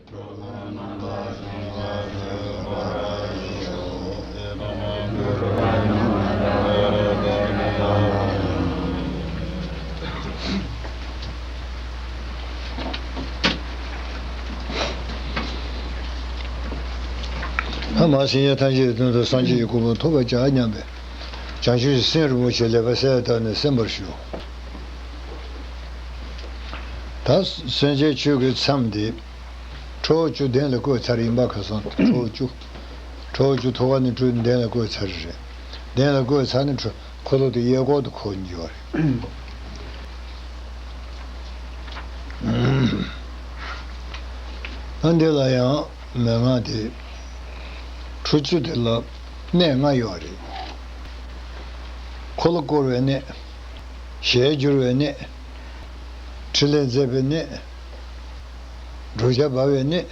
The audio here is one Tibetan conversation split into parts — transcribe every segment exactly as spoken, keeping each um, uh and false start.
ཨ་མ་སེམས་ཅན་ཐམས་ཅད་དོན་དུ་སངས་རྒྱས་ཀྱི་གོ་འཕང་ཐོབ་པར་བྱ་སྙམ་པའི་བྱང་ཆུབ་ཀྱི་སེམས་རིན་པོ་ཆེ་ལེགས་པར་གསལ་བཏབ་ནས་གསན་པར་ཞུ། ད་སེམས་ཅན་ཆོས་ཀྱི་མཚམས་འདི། ཁྲོ་བོ་བཅུ་གདན་ལ་བཀོད་ཚར་ཡིན་པ། ཁ་སང་ཁྲོ་བོ་བཅུ། ཁྲོ་བོ་བཅུ་ཐུབ་པ་ནས་སྤྲུལ་གདན་ལ་བཀོད་ཚར་རེད། གདན་ལ་བཀོད་ཚར་ནས་ཁྲོ་འཁོར་ལོ་དེ་གཡས་སྐོར་དུ་འཁོར་འགྱོ་བ་རེད། ད་འདི་ལ་ཡང་མན་ངག་དེ། ཁྲོ་བཅུ་དེ་ལ་གནས་ལྔ་ཡོད་རེད། འཁོར་ལོ་བསྐོར་བའི་གནས། ཞལ་བསྒྱུར་བའི་གནས། ཕྲིན་ལས་མཛད་པའི་གནས། བགྲོད་བྱ་འབབ་པའི་གནས།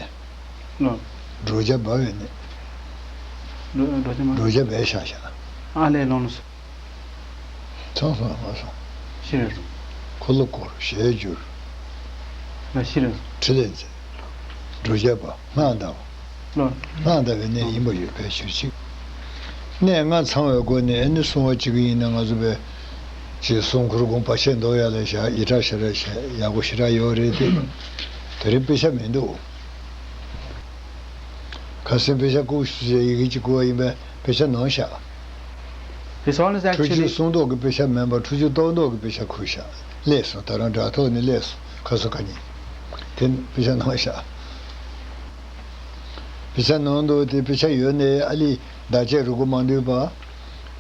ལོ། བགྲོད་བྱ་འབབ་པའི་གནས། བགྲོད་བགྲོད་བྱ་མ། བགྲོད་བྱ་འབབ་བཞག་བཞག་ཨ་ལས་ལོང་ལོ། ཚང་སོང་ལ་མ་སོང་། ཤི་རེད་སོང་། འཁོར་ལོ་བསྐོར། ཞལ་བསྒྱུར། ལ་ཤི་རེད་སོང་། ཕྲིན་ལས་མཛད། བགྲོད་བྱ་འབབ། སྔགས་བཟླ་བ། ལོ། སྔགས་བཟླ་བའི་གནས་ཡིན་པ་ཡོད་པའི་ཕྱིར་གཅིག་གནས་ལྔ་ཚང་བའི་སྒོ་ནས་ཨ་ནི་གསུང་བ་གཅིག་ཡིན་ན་ང་ཚོ་པས་ཅིག་གསུང་མཁུར་དགོངས་བར་ཆད་འདོར་ཡ་ལ་བཞག་ཡི་དྲག་ཞེ་དྲག་བྱས་ཡག་པོ་ཞེ་དྲག་ཡོད་རེད་དེ། དེ་རིང་དཔེ་ཆ་མི་འདུག་ཁ་སང་དཔེ་ཆ་བསྐུར་ཞུ་ཟེར་ཡི་གེ་གཅིག་བསྐུར་བ་ཡིན་པས་དཔེ་ཆ་ནང་བཞག This one is ཁྲོ་བཅུ་actually གསུང་ཐོག་གི་དཔེ་ཆ་མིན་པར་ཁྲོ་བཅུ་རྟོགས་ཐོག་གི་དཔེ་ཆ་བསྐུར་བཞག་སླེབས་སོང་། ད་རང་དྲ་ཐོག་ནས་སླེབས་སོང་། ཁ་སང་ཁ་ཉིན་དེ་དཔེ་ཆ་ནང་བཞག་དཔེ་ཆ་ནང་དུ་དེ་དཔེ་ཆ་ཡོད་ནའི་ཨ་ལི་བརྡ་ཆད་རུ་གུ་མ་འདུས་པ་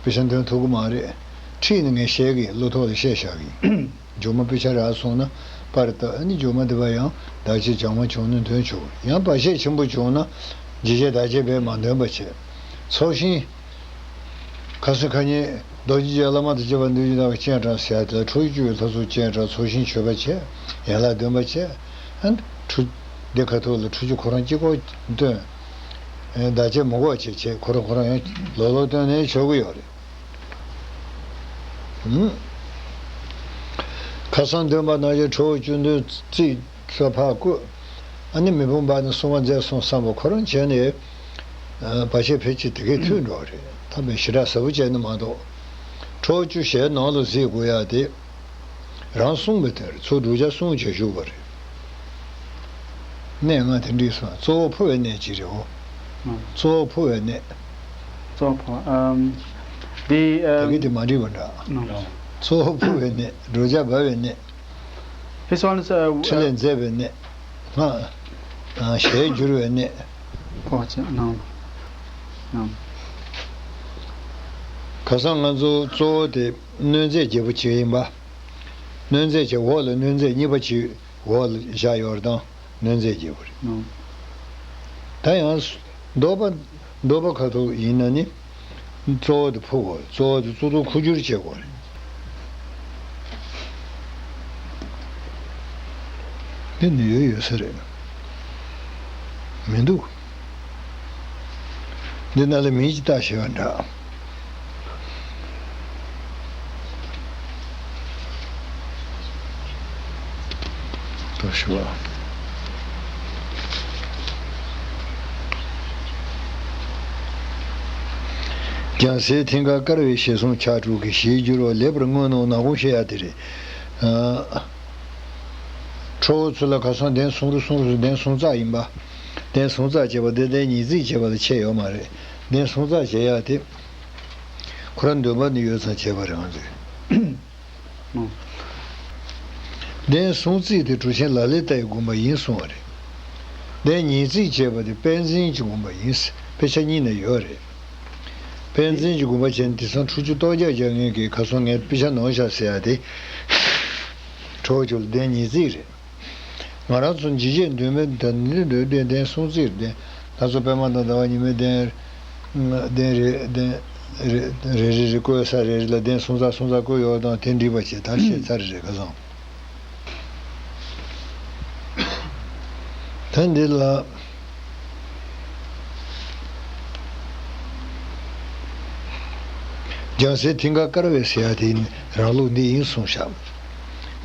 དཔེ་ཆ་འདོན་ཐུབ་ཀྱི་མ་རེད། ཁྲིད་ནས་ངས་བཤད་ཀྱི་ཡིན། བློ་ཐོག་ལ་བཤད་བཞག་གི་ཡིན། མཇུག་མ་དཔེ་ཆ་རག་སོང་ན་པར་བཏབ། ཨ་ནི་མཇུག་མ་དེ་བ་ཡང་བརྡ་ཆད་བྱང་མ་བྱུང་ན་འདོན་ཆོག་ཡང་བར་ཆད་ཆེན་པོ་བྱུང་ན་འཇིགས་བྱེད་བརྡ་ཆད་བས་མ་འདོན་པ་བྱས། ཚོགས་ཞིང་ཁ་སང་ཁ་ཉིན་རྡོ་རྗེ་རྒྱལ་བླ་མ་དང་བཅས་པ་འདུས་ཀྱི་ནང་གི་སྤྱན་དྲངས་ཟེར་ཡ་དེ་ལ་ཁྲོ་བཅུའི་ལྷ་ཚོགས་སྤྱན་དྲངས། ཚོགས་ཞིང་མཆོད་པ་བྱས། ཡན་ལག་བདུན་པ་བྱས། ཨ་ནི་ཁྲོ་འདི་ཁ་ཐུག་ལ་ཁྲོ་བཅུ་ཁོ་རང་གཅིག་པོ་བཏོན། ཨེ་བརྡ་ཆད་མི་དགོས་བྱས་བྱས་ཁོ་རང་ཁོ་རང་ཡང་ལོག་ལོག་བཏོན་ནས་ཆོག་གི་ཡོད་རེད། ཨུམ། ཁ་སང་འདོན་པ་ནང་བཞིན་ཁྲོ་བོ་བཅུ་བདུན་རྩིས་ས་ཕར་བཀོད། ཨ་ནི་མེ་དཔུང་འབར་ནས་གསུང་བ་མཛད་སོང་བསམ་པ་ཁོ་རང་བྱས་ནས། ཨ་བར་ཆད་ཕལ་ཆེར་དེ་གས་ཐུལ་འགྲོ་བ་རེད། ཐབས་མེད་ཞེ་དྲག་ཟབ་པོ་བྱས་ནས་མ་གཏོགས། ཁྲོ་བཅུ་ཞལ་ནང་ལ་གཟིགས་དགོས་ཡ་དེ། རང་གསུངས་པའི་དོན་རེད། ཚུར་བསྒྲུབ་བྱ་གསུངས་བྱས་བཞུགས་པ་རེད། གནས་ལྔ་དེ་འདྲ་སོང་། གཙོ་བོ་འཕོ་བའི་གནས་གཅིག་རེད་འོ། ཨང་། གཙོ་བོ་འཕོ་བའི་གནས། གཙོ་བོ་འཕོ་བ། ཨམ། དེ་ཨམ། དེ་གི་དེ་མ་འགྲིག་པ་འདྲ། ཨང་། གཙོ་བོ་འཕོ་བའི་གནས། བགྲོད་བྱ་འབབ་པའི་གནས། This one is, uh, ཕྲིན་ལས་མཛད་པའི་གནས། སྔགས། ཨ་ཞལ་བསྒྱུར་བའི་གནས། ཕོ་བ་ཅན་ནང་། ནང་། ཁ་སང་ང་ཚོ་གཙོ་བོ་དེ་གནོད་མཛེས་བརྒྱད་པོ་གཅིག་ཡིན་པ། གནོད་མཛེས་བརྒྱད་འོག་ལ་གནོད་མཛེས་གཉིས་པ་གཅིག་འོག་ལ་བཞག་ཡོད་རེད་དང་གནོད་མཛེས་བརྒྱད་པོ་རེད། ནང་། ད་ཡང་ཟློག་པ། ཟློག་པ་ཁ་ཐུག་ཡིན་ན་ནི། གཙོ་བོ་དེ་འཕོ་དགོས། གཙོ་བོ་དེ་གཙུག་ཏོར་འཕོ་འགྱུར་བྱེད་དགོས་རེད། འདི་ནི་ཡོད་ཡོད་ས་རེད། མི་འདུག་འདི་ནང་ལ་མིང་ཅིག་བཏགས་ཞེས་པ་འདྲ། ད་ཞུ་བ། རྒྱལ་སྲས་མཐིང་ག་དཀར་བའི་ཞལ་གསུང་ཕྱག་དྲུག་གི་ཞལ་བསྒྱུར་བ་ལེགས་པར་མངོན་ནོ་ནག་ཁུང་བཤད་ཡ་དེ་རེད། ཨ། ཁྲོ་བོ་ཚོ་ལ་ཁ་སང་གདན་གསུམ་རུ་གསུམ་རུ་གདན་གསུམ་བརྩེགས་ཡིན་པ། གདན་གསུམ་བརྩེགས་བྱས་པ་འདི་གདན་ཉིས་བརྩེགས་བྱས་པ་ལ་ཁྱད་ཡོད་མ་རེད། གདན་གསུམ་བརྩེགས་བྱས་ཡ་དེ། ཁོ་རང་འདོན་པ་ནི་ཡོད་ཙང་བྱས་པ་རེད་ང་ཚོས། གདན་གསུམ་བརྩེགས་དེ་གྲུབ་ཆེན་ལ་ལས་ལྟ་བའི་དགོངས་པ་ཡིན་གསུང་བ་རེད། གདན་ཉིས་བརྩེགས་བྱས་པ་དེ་དཔལ་འཛིན་གྱི་དགོངས་པ་ཡིན། དཔེ་ཆ་གཉིས་ནས་ཡོད་རེད། དཔལ་འཛིན་གྱི་དགོངས་པ་བྱས་ནས་དེང་སང་ཁྲོ་བཅུ་སྟོང་བརྒྱ་བརྒྱ་ངེས་ཀྱི་ཁ་སང་ངས་དཔེ་ཆ་ནང་བཞག་ཟེར་ཡ་དེ། ཁྲོ་བོ་ཁྱོད་ལ་གདན་ཉིས་བརྩེགས་རེད། ང་རང་ཚོ་འཇིགས་བྱེད་འདུན་མའི་ད་ནི་འདོད་གདན་གསུམ་བརྩེགས་རེད། ད་ཚོ་པདྨ་དང་ཟླ་བ་ཉི་མའི་གདན། གདན་རེ་གདན་རེ་རེ་རེ་བཀོད་ས་རེ་རེ་ལ་གདན་གསུམ་ཚར་གསུམ་ཚར་བཀོད་ཡོད་དང་དེ་འགྲིག་པ་བྱས་ད་བཤད་ཚར་རེ་རེ་ཁ་སང་། ད་འདི་ལ། རྒྱལ་སྲས་མཐིང་ག་དཀར་བའི་ཟེར་ཡ་དེ་ནི་རང་ལུགས་འདི་ཡིན་གསུངས་ཤག་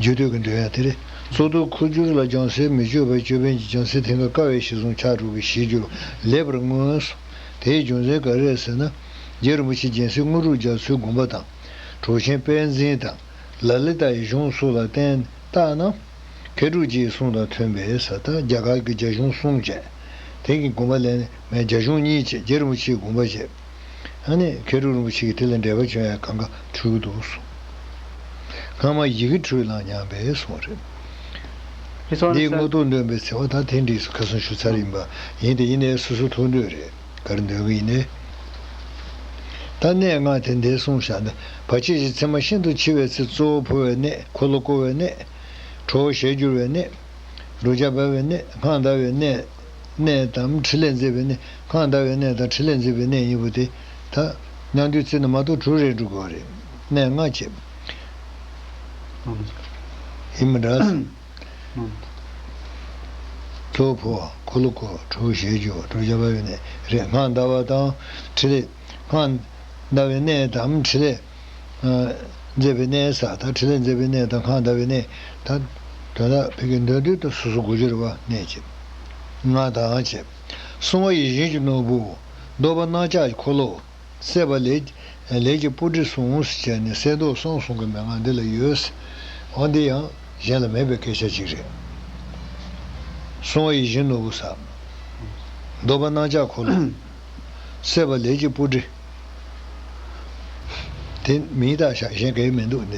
རྒྱུད་སྟོད་ཀྱི་འདོན་ཡ་དེ་རེད། གཙུག་ཏོར་ཁུ་བྱུག་ལ་ལྗང་སེར་མི་བསྐྱོད་པ་ཅོད་པན་གྱི་ལྗང་སེར་མཐིང་ག་དཀར་བའི་ཞལ་ཟུང་ཆགས་འགྲོ་བའི་ཞལ་བསྒྱུར་ལེགས་པར་མངོན། དེའི་རྒྱུ་མཚན་ག་རེ་རེད་ཟེར་ན། རྗེ་རིན་པོ་ཆེ་རྒྱལ་སྲས་དངོས་གྲུབ་རྒྱ་མཚོའི་དགོངས་པ་དང་། གྲུབ་ཆེན་དཔལ་འཛིན་དང་། ལ་ལི་ཏའི་གཞུང་སོགས་ལ་བརྟེན་བརྟགས་ན། མཁས་གྲུབ་རྗེའི་གསུང་དང་མཐུན་པས་ཟེར། ད་རྒྱ་གར་གྱི་རྒྱ་གཞུང་གསུམ་བྱས། དེ་གི་དགོངས་པ་ལེན་མེད། རྒྱ་གཞུང་གཉིས་བྱས། རྗེ་རིན་པོ་ཆེའི་དགོངས་པ་བྱས། ཨ་ནི་མཁས་གྲུབ་རིན་པོ་ཆེ་གིས་དེ་ལ་འགྲེལ་པ་བྱུང་ཡ་གང་ག་འཁྲུལ་གྱི་འདུག་གསུངས། སྔ་མ་ཡི་གེ་འཁྲུལ་ལ་སྙམ་པའི་གསུང་རེད། His Holiness འདིའི་དངོས་རྟོགས་འདོན་པའི་ཚེ་བ་ད་དེ་འདྲ་ཁ་སང་ཞུ་ཚར་ཡིན་པ་ཡིན་ཏེ། ཡིན་ནའི་སོ་སོ་ཐུགས་འདོད་རེད། ག་རེ་འདོན་གི་ཡིན་ནའི། ད་གནས་ལྔ་དེ་འདིར་གསུངས་བཞག་ན། བར་ཆད་ཀྱི་མཚན་མ་ཤིན་ཏུ་ཞི་བའི་ཚེ། གཙོ་བོ་འཕོ་བའི་གནས། འཁོར་ལོ་བསྐོར་བའི་གནས། ཁྲོ་བོ་ཞལ་བསྒྱུར་བའི་གནས། བསྒྲུབ་བྱ་འབད་བའི་གནས། སྔགས་བཟླ་བའི་གནས། གནས་དམ་ཕྲིན་ལས་མཛད་པའི་གནས། སྔགས་བཟླ་བའི་གནས་དང་ཕྲིན་ལས་མཛད་པའི་གནས་གཉིས་པོ་དེ་ད་མཉམ་དུ་བརྩིས་ན་མ་གཏོགས་དྲུག་རེད་འགྲོ་གི་རེད། གནས་ལྔ་བྱས། ཡིན་མི་འདྲ། གཙོ་བོ་འཕོ་བ། འཁོར་ལོ་བསྐོར་བ། ཁྲོ་བོ་ཞལ་བསྒྱུར་བ། བསྒྲུབ་བྱ་འབད་བའི་གནས་རེད། སྔགས་བཟླ་བ་དང་ཕྲིན་ལས། སྔགས་བཟླ་བའི་གནས་དང་ཕྲིན་ལས་མཛད་པའི་གནས་ས་དང་། ཕྲིན་ལས་མཛད་པའི་གནས་དང་སྔགས་བཟླ་བའི་གནས་དང་། དོན་དག་ཕ་གིའི་འདོན་དུས་དུ་སོ་སོ་དགོས་ཀྱི་རེད་བ། གནས་ཀྱི་ལྔ་དང་བཅས། སྲུང་བ་ཡིད་བཞིན་གྱི་ནོར་བུ། བཟློག་པ་རྣམ་གཅོད་འཁོར་ལོ། བསད་པ་ལས་ལས་ཀྱི་སྤུ་གྲི་ཟུང་ཟེར་བྱས་ནས་གསལ་མདོག་གསུམ་གསུང་གི་མན་ངག་འདི་ལ་ཡོད། འོ་འདི་ཡང་གཞན་ལ་མེད་པའི་སྐད་ཆ་ཅིག་རེད། སྲུང་བ་ཡིད་བཞིན་ནོར་བུ་ཟེར། བཟློག་པ་རྣམ་གཅོད་འཁོར་ལོ། བསད་པ་ལས་ཀྱི་སྤུ་གྲི། དེ་མིང་བཏགས་བཞག་གཞན་གང་ཡང་མི་འདུག་ནས།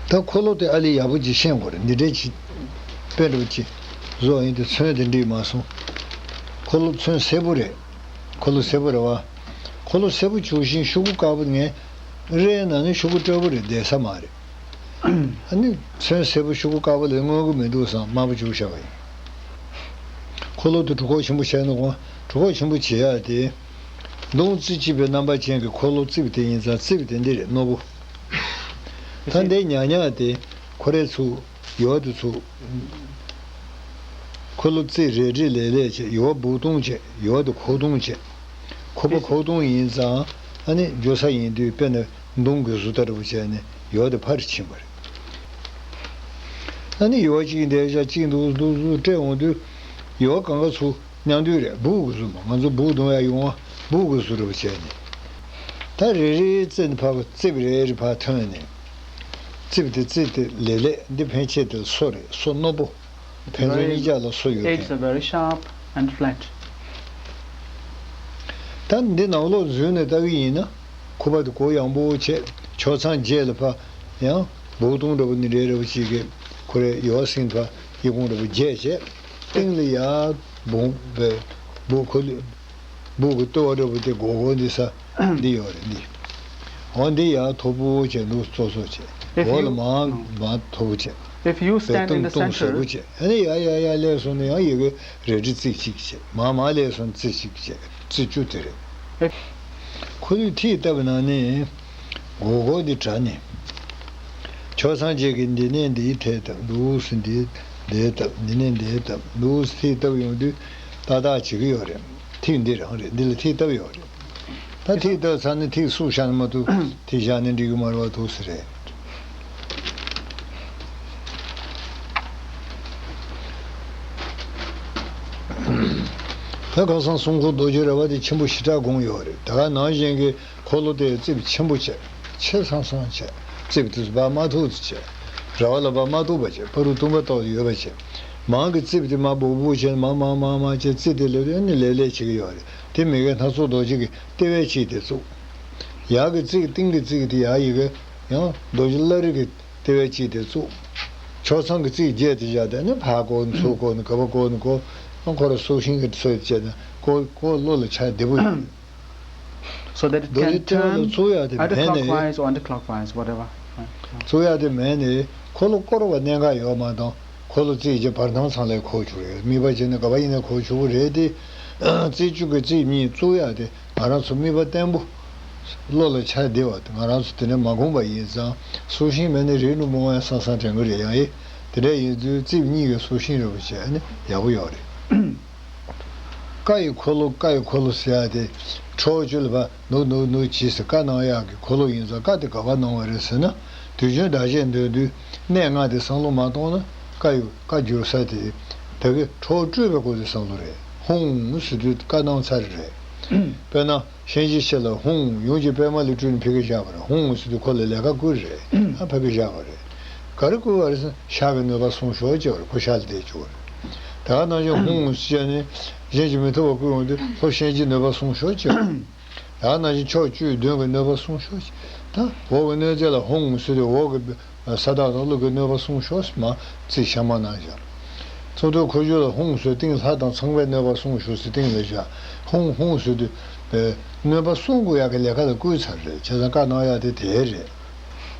ད་འཁོར་ལོ་དེ་ཨ་ལི་ཡག་པོ་ཅིག་ཤེས་དགོས་རེད། འདི་འདྲའི་ཅིག་དཔེ་འདྲ་པོ་ཅིག་བཟོ་ཡིན་དུས་ཚོན་དེ་འགྲིག་མ་སོང་། འཁོར་ལོ་ཚོན་སེར་པོ་རེད། འཁོར་ལོ་སེར་པོ་རེད་བ། འཁོར་ལོ་སེར་པོ་བྱུགས་ཤིང་ཤོག་གུ་དཀར་པོ། ངས་རས་ནང་ནས་ཤོག་གུ་སྤྲ་པོ་རེད། བསྡད་ས་མ་རེད། ཨ་ནི་ཚོན་སེར་པོ་ཤོག་གུ་དཀར་པོ་ལས་མངོན་གྱི་མི་འདུག་བསམ་དམར་པོ་བྱུགས་བཞག་པ་ཡིན། འཁོར་ལོ་དེ་གྲུ་ཁོག་ཆེན་པོ་བྱས་ན་གོ། གྲུ་ཁོག་ཆེན་པོ་བྱེད་ཡག་དེ། མདུང་རྩེ་གཅིག་པའི་རྣམ་པ་ཅན་གྱི་འཁོར་ལོ་རྩིབས་དེ་ཡིན་ཙང་། རྩིབས་དེ་འདི་རེད། རྣོ་པོ། ད་འདི་ཉག་ཉག་དེ་ཁོ་རའི་ཚུགས། ཡོག་དེ་ཚུགས། འཁོར་ལོ་རྩིབས་རལ་གྲི་ལེབ་ལེབ་བྱས། ཡོག་སྦུག་ཐོང་བྱས། ཡོག་དེ་ཁོག་ཐོང་བྱས། ཁོག་པ་ཁོག་ཐོང་ཡིན་ཙང་། ཨ་ནི་འགྱོ་ས་ཡིན་དུས་དཔེར་ན་མདུང་གི་བཟོ་ལྟ་འདྲ་པོ་བྱས་ནས་ཡོག་དེ་ཕར་ཕྱིན་པ་རེད། ཨ་ནི་ཡོག་གཅིག་འདེད་བཞག་གཅིག་འདུག་འདུག་འདུག་སྤྲད་འོང་དུས། ཡོག་གང་ག་ཚུགས། མཉམ་དུ་རེད། སྦུག་གི་བཟོ་མ། ང་ཚོ་སྦུག་རྡུང་ཡ་ཡོང་བ། སྦུག་གི་བཟོ་འདྲ་པོ་བྱས་ནས། ད་རེ་རེའི་རྩེ་ནས་ཕར་རྩིབས་རེ་རེ་ཕར་ཐོན་ནས། རྩིབས་དེ་རྩིབས་དེ་ལེབ་ལེབ། འདི་ཕན་ཆད་དེ་སོ་རེད། སོ་རྣོ་པོ། ཕན་ཚུན་གཉིས་ཆ་ལ་སོ་ཡོད་མཁན། Edges are very sharp and flat. ད་འདི་ནང་ལོགས་འཛུལ་ནས་ལྟ་གི་ཡིན་ན། ཁུག་པ་དེ་གུག་ཡངས་པོ་བྱས། ཕྱོགས་མཚམས་བརྒྱད་ལ་ཕར་ཡང་སྦུག་ཐོང་འདྲ་པོ་འདི་འདྲའི་འདྲ་པོ་ཅིག་གིས་ཁོ་རའི་ཡོག་སེང་ཕར་ཡི་གུང་འདྲ་པོ་བརྒྱད་བྱས། སྟེང་ལ་ཡར་སྦུག་པའི་སྦུག་ཁོ་ལ་སྦུག་གི་ལྟོ་བ་འདྲ་པོ་དེ་སྒོར་སྒོར་འདི་ས་འདི་ཡོད་རེད། འདི་འོ་འདི་ཡར་མཐོ་པོ་བྱས་འདུག་ཙོག་ཙོག་བྱས། If འོག་you ལ་མར་མར་མཐོ་པོ་བྱས། If you stand in the སྟོང་སྟོང་ཟབ་པོ་center, བྱས། ཨ་ནི་ཡར་ཡར་ཡར་སླེབས་སོང་ན་ཡང་ཡི་གེ་རལ་གྲི་རྩིབས་གཅིག་བྱས། མར་མར་སླེབས་སོང་ན་རྩིབས་གཅིག་བྱས། རྩིབས་བཅུ་དེ་རེད། If ཁོ་ཚོས་ཐིག་བཏབ་ན་ནི། སྒོར་སྒོར་འདི་དྲ་ནི། ཕྱོགས་མཚམས་བརྒྱད་ཀྱི་འདི་ནས་འདི་ཐད་བཏབ། འདུག་སེ་འདི་འདི་བཏབ། འདི་ནས་འདི་བཏབ། འདུག་སེ་ཐིག་བཏབ་ཡོང་དུས་ཏག་ཏག་བྱེད་ཀྱི་ཡོད་རེད། ཐིག་འདི་རང་རེད། འདི་ལ་ཐིག་བཏབ་ཡོད་རེད། ད་ཐིག་བཏབ་ཚར་ནས་ཐིག་བསུབས་བཞག་ན་མ་གཏོགས་ཐིག་བཞག་ནས་འགྲིག་གི་མ་རེད་བ། འདུག་སེ་རེད། ད་ཁ་སང་སྲུང་འཁོར་རྡོ་རྗེ་ར་བ་དེ་ཆེན་པོ་ཞེ་དྲག་དགོངས་ཡོད་རེད། ད་ག་ནང་བཞིན་གྱི་འཁོར་ལོ་དེ་རྩིབས་ཆེན་པོ་བྱས། ཆེ་སང་སང་བྱས། རྩིབས་དེ་ཚོ་བར་མ་ཐུག་ཏུ་བྱས། ར་བ་ལ་བར་མ་ཐུག་པ་བྱས། ཕ་རུ་ཏུམ་པ་ཏོག་ཡོད་པ་བྱས། མང་གི་རྩིབས་དེ་མར་སྦུག་སྦུག་བྱས། མར་མར་མར་མར་བྱས། རྩིབས་དེ་ལེབ་ནས་ལེབ་ལེབ་བྱེད་ཀྱི་ཡོད་རེད། དེ་མི་དགེ་སྣ་ཚོགས་རྡོ་རྗེ་གི་ལྟེ་བའི་ཆེད་དེ་བཙུགས། ཡར་གི་རྩིབས། སྟེང་གི་རྩིབས་དེ་ཡར་ཡི་གེ་ཡང་རྡོ་རྗེ་བླ་རི་གི་ལྟེ་བའི་དཀྱིལ་དེ་བཙུགས། ཕྱོགས་མཚམས་ཀྱི་རྩིབས་བརྒྱད་དེ་བཞག་སྟེ་ནི་ཕར་བསྐོར་ནས་ཚུར་བསྐོར་ནས་ག་པར་བསྐོར་ནས་བསྐོར། ཁོ་ར་སྲོག་ཤིང་གི་ཚོད་བྱས་ནས་བསྐོར་བསྐོར་བློ་ལ་འཆར་བདེ་པོ་ཡོད། So that it རྡོ་རྗེ་can ལྟེ་བ་ལ་turn བཙུགས་ཡག་དེ་མེད་ནས། Either clockwise or anti-clockwise, whatever. Right. བཙུགས་ཡག་དེ་མེད་ནས་འཁོར་ལོ་བསྐོར་བ་གནད་འགག་ཡོད་མ་གཏོགས། འཁོར་ལོ་རྩིབས་བརྒྱད་བར་སྣང་ཚང་ལ་འཁོར་བཅུག་ཡོད། དམིགས་པ་བྱས་ནས་ག་པར་ཡིན་ན་འཁོར་ཆོག་གི་རེད་དེ། རྩིབས་བཅུ་གི་རྩིབས་གཉིས་བཙུགས་ཡག་དེ་ང་རང་ཚོ་དམིགས་པ་བརྟན་པོ། བློ་ལ་འཆར་བདེ་བ་དེ། ང་རང་ཚོ་དེ་ནས་མ་གོམས་པ་ཡིན་ཙང་། སྲོག་ཤིང་མེད་ན་རིལ་ནས་སྨོན་ཡང་སང་སང་དྲན་གི་རེད། ཡང་ཨེ། དེ་འདྲ་ཡིན་དུས་རྩིབས་གཉིས་ཀྱི་སྲོག་ཤིང་རེ་བ་བྱས་ནས་ཡག་པོ་ཡོད་རེད། ཀ་ཡི་འཁོར་ལོ། ཀ་ཡི་འཁོར་ལོ་ཟེར་ཡ་དེ་ཁྲོ་བོ་བཅུ་ལ་ཕར་ནུག་ནུག་ནུག་བྱས་ཟེར། བཀའ་གནང་ཡག་གི་འཁོར་ལོ་ཡིན་ཙང་། བཀའ་དེ་ག་པར་གནང་བ་རེད་ཟེར་ན། དུས་རྒྱུན་བདག་གཞན་འདོད་དུས་གནད་ལྔ་དེ་བསམ་བློ་མ་གཏོང་ན། བཀའ་ཡི་བཀའ་བསྒྱུར་ས་དེ་ད་གི་ཁྲོ་བོ་སྤྲུལ་པའི་སྐོར་དེ་བསམ་བློ་རེད། ཧཱུྃ་ཟེར་དུས་བཀའ་གནང་ཚར་རེད། དཔེར་ན། གཤིན་རྗེ་ཆེ་ལ་ཧཱུྃ། ཡུམ་གྱི་པདྨ་ལས་སྤྲུལ་ནས་ཕ་གིར་བཞག་པ་རེད། ཧཱུྃ་ཟེར་དུས་ཁོ་ལ་ལས་ཀ་བསྐུལ་རེད། ཨ། ཕ་གིར་བཞག་པ་རེད། ག་རེ་བསྐུལ་བ་རེད་ཟེར་ན། ཤར་གྱི་གནོད་པ་སྲུང་ཤོག་ཅེས་པ་རེད། ཁོ་ཤར་ལ་བསྡད་བཅུག་པ་རེད། ད་ག་ནང་བཞིན་ཧཱུྃ་ཟེར་ནས་གཞན་གྱིས་མི་ཐུབ་པ་བསྐུལ་ཡོང་དུས། ལྷོ་གཤིན་རྗེའི་གནོད་པ་སྲུང་ཤོག་ཅེས་པ་རེད། ད་ག་ནང་བཞིན་ཕྱོགས་བཅུའི་གདོན་གྱི་གནོད་པ་སྲུང་ཤོག་ཅེས། ད་འོག་གི་གནོད་མཛེས་ལ་ཧཱུྃ་ཟེར་དུས། འོག་གི་ས་བདག་དང་ཀླུ་གི་གནོད་པ་སྲུང་ཤོག་ཟེར་མར་རྩིས་ཤ་མར་གནང་བཞག། ཚོགས་འདུའི་འཁོར་སྒྱུར་ལ་ཧཱུྃ་ཟེར། སྟེང་ལྷ་དང་ཚངས་པའི་གནོད་པ་སྲུང་ཤོག་ཟེར་སྟེང་ལ་བཞག། ཧཱུྃ་ཧཱུྃ་ཟེར་དུས་པའི་གནོད་པ་སྲུང་དགོས་ཡག་གི་ལས་ཀ་ལ་བསྐུལ་ཚར་རེད། བྱས་ཙང་བཀའ་གནང་ཡག་དེ་དེ་རེད།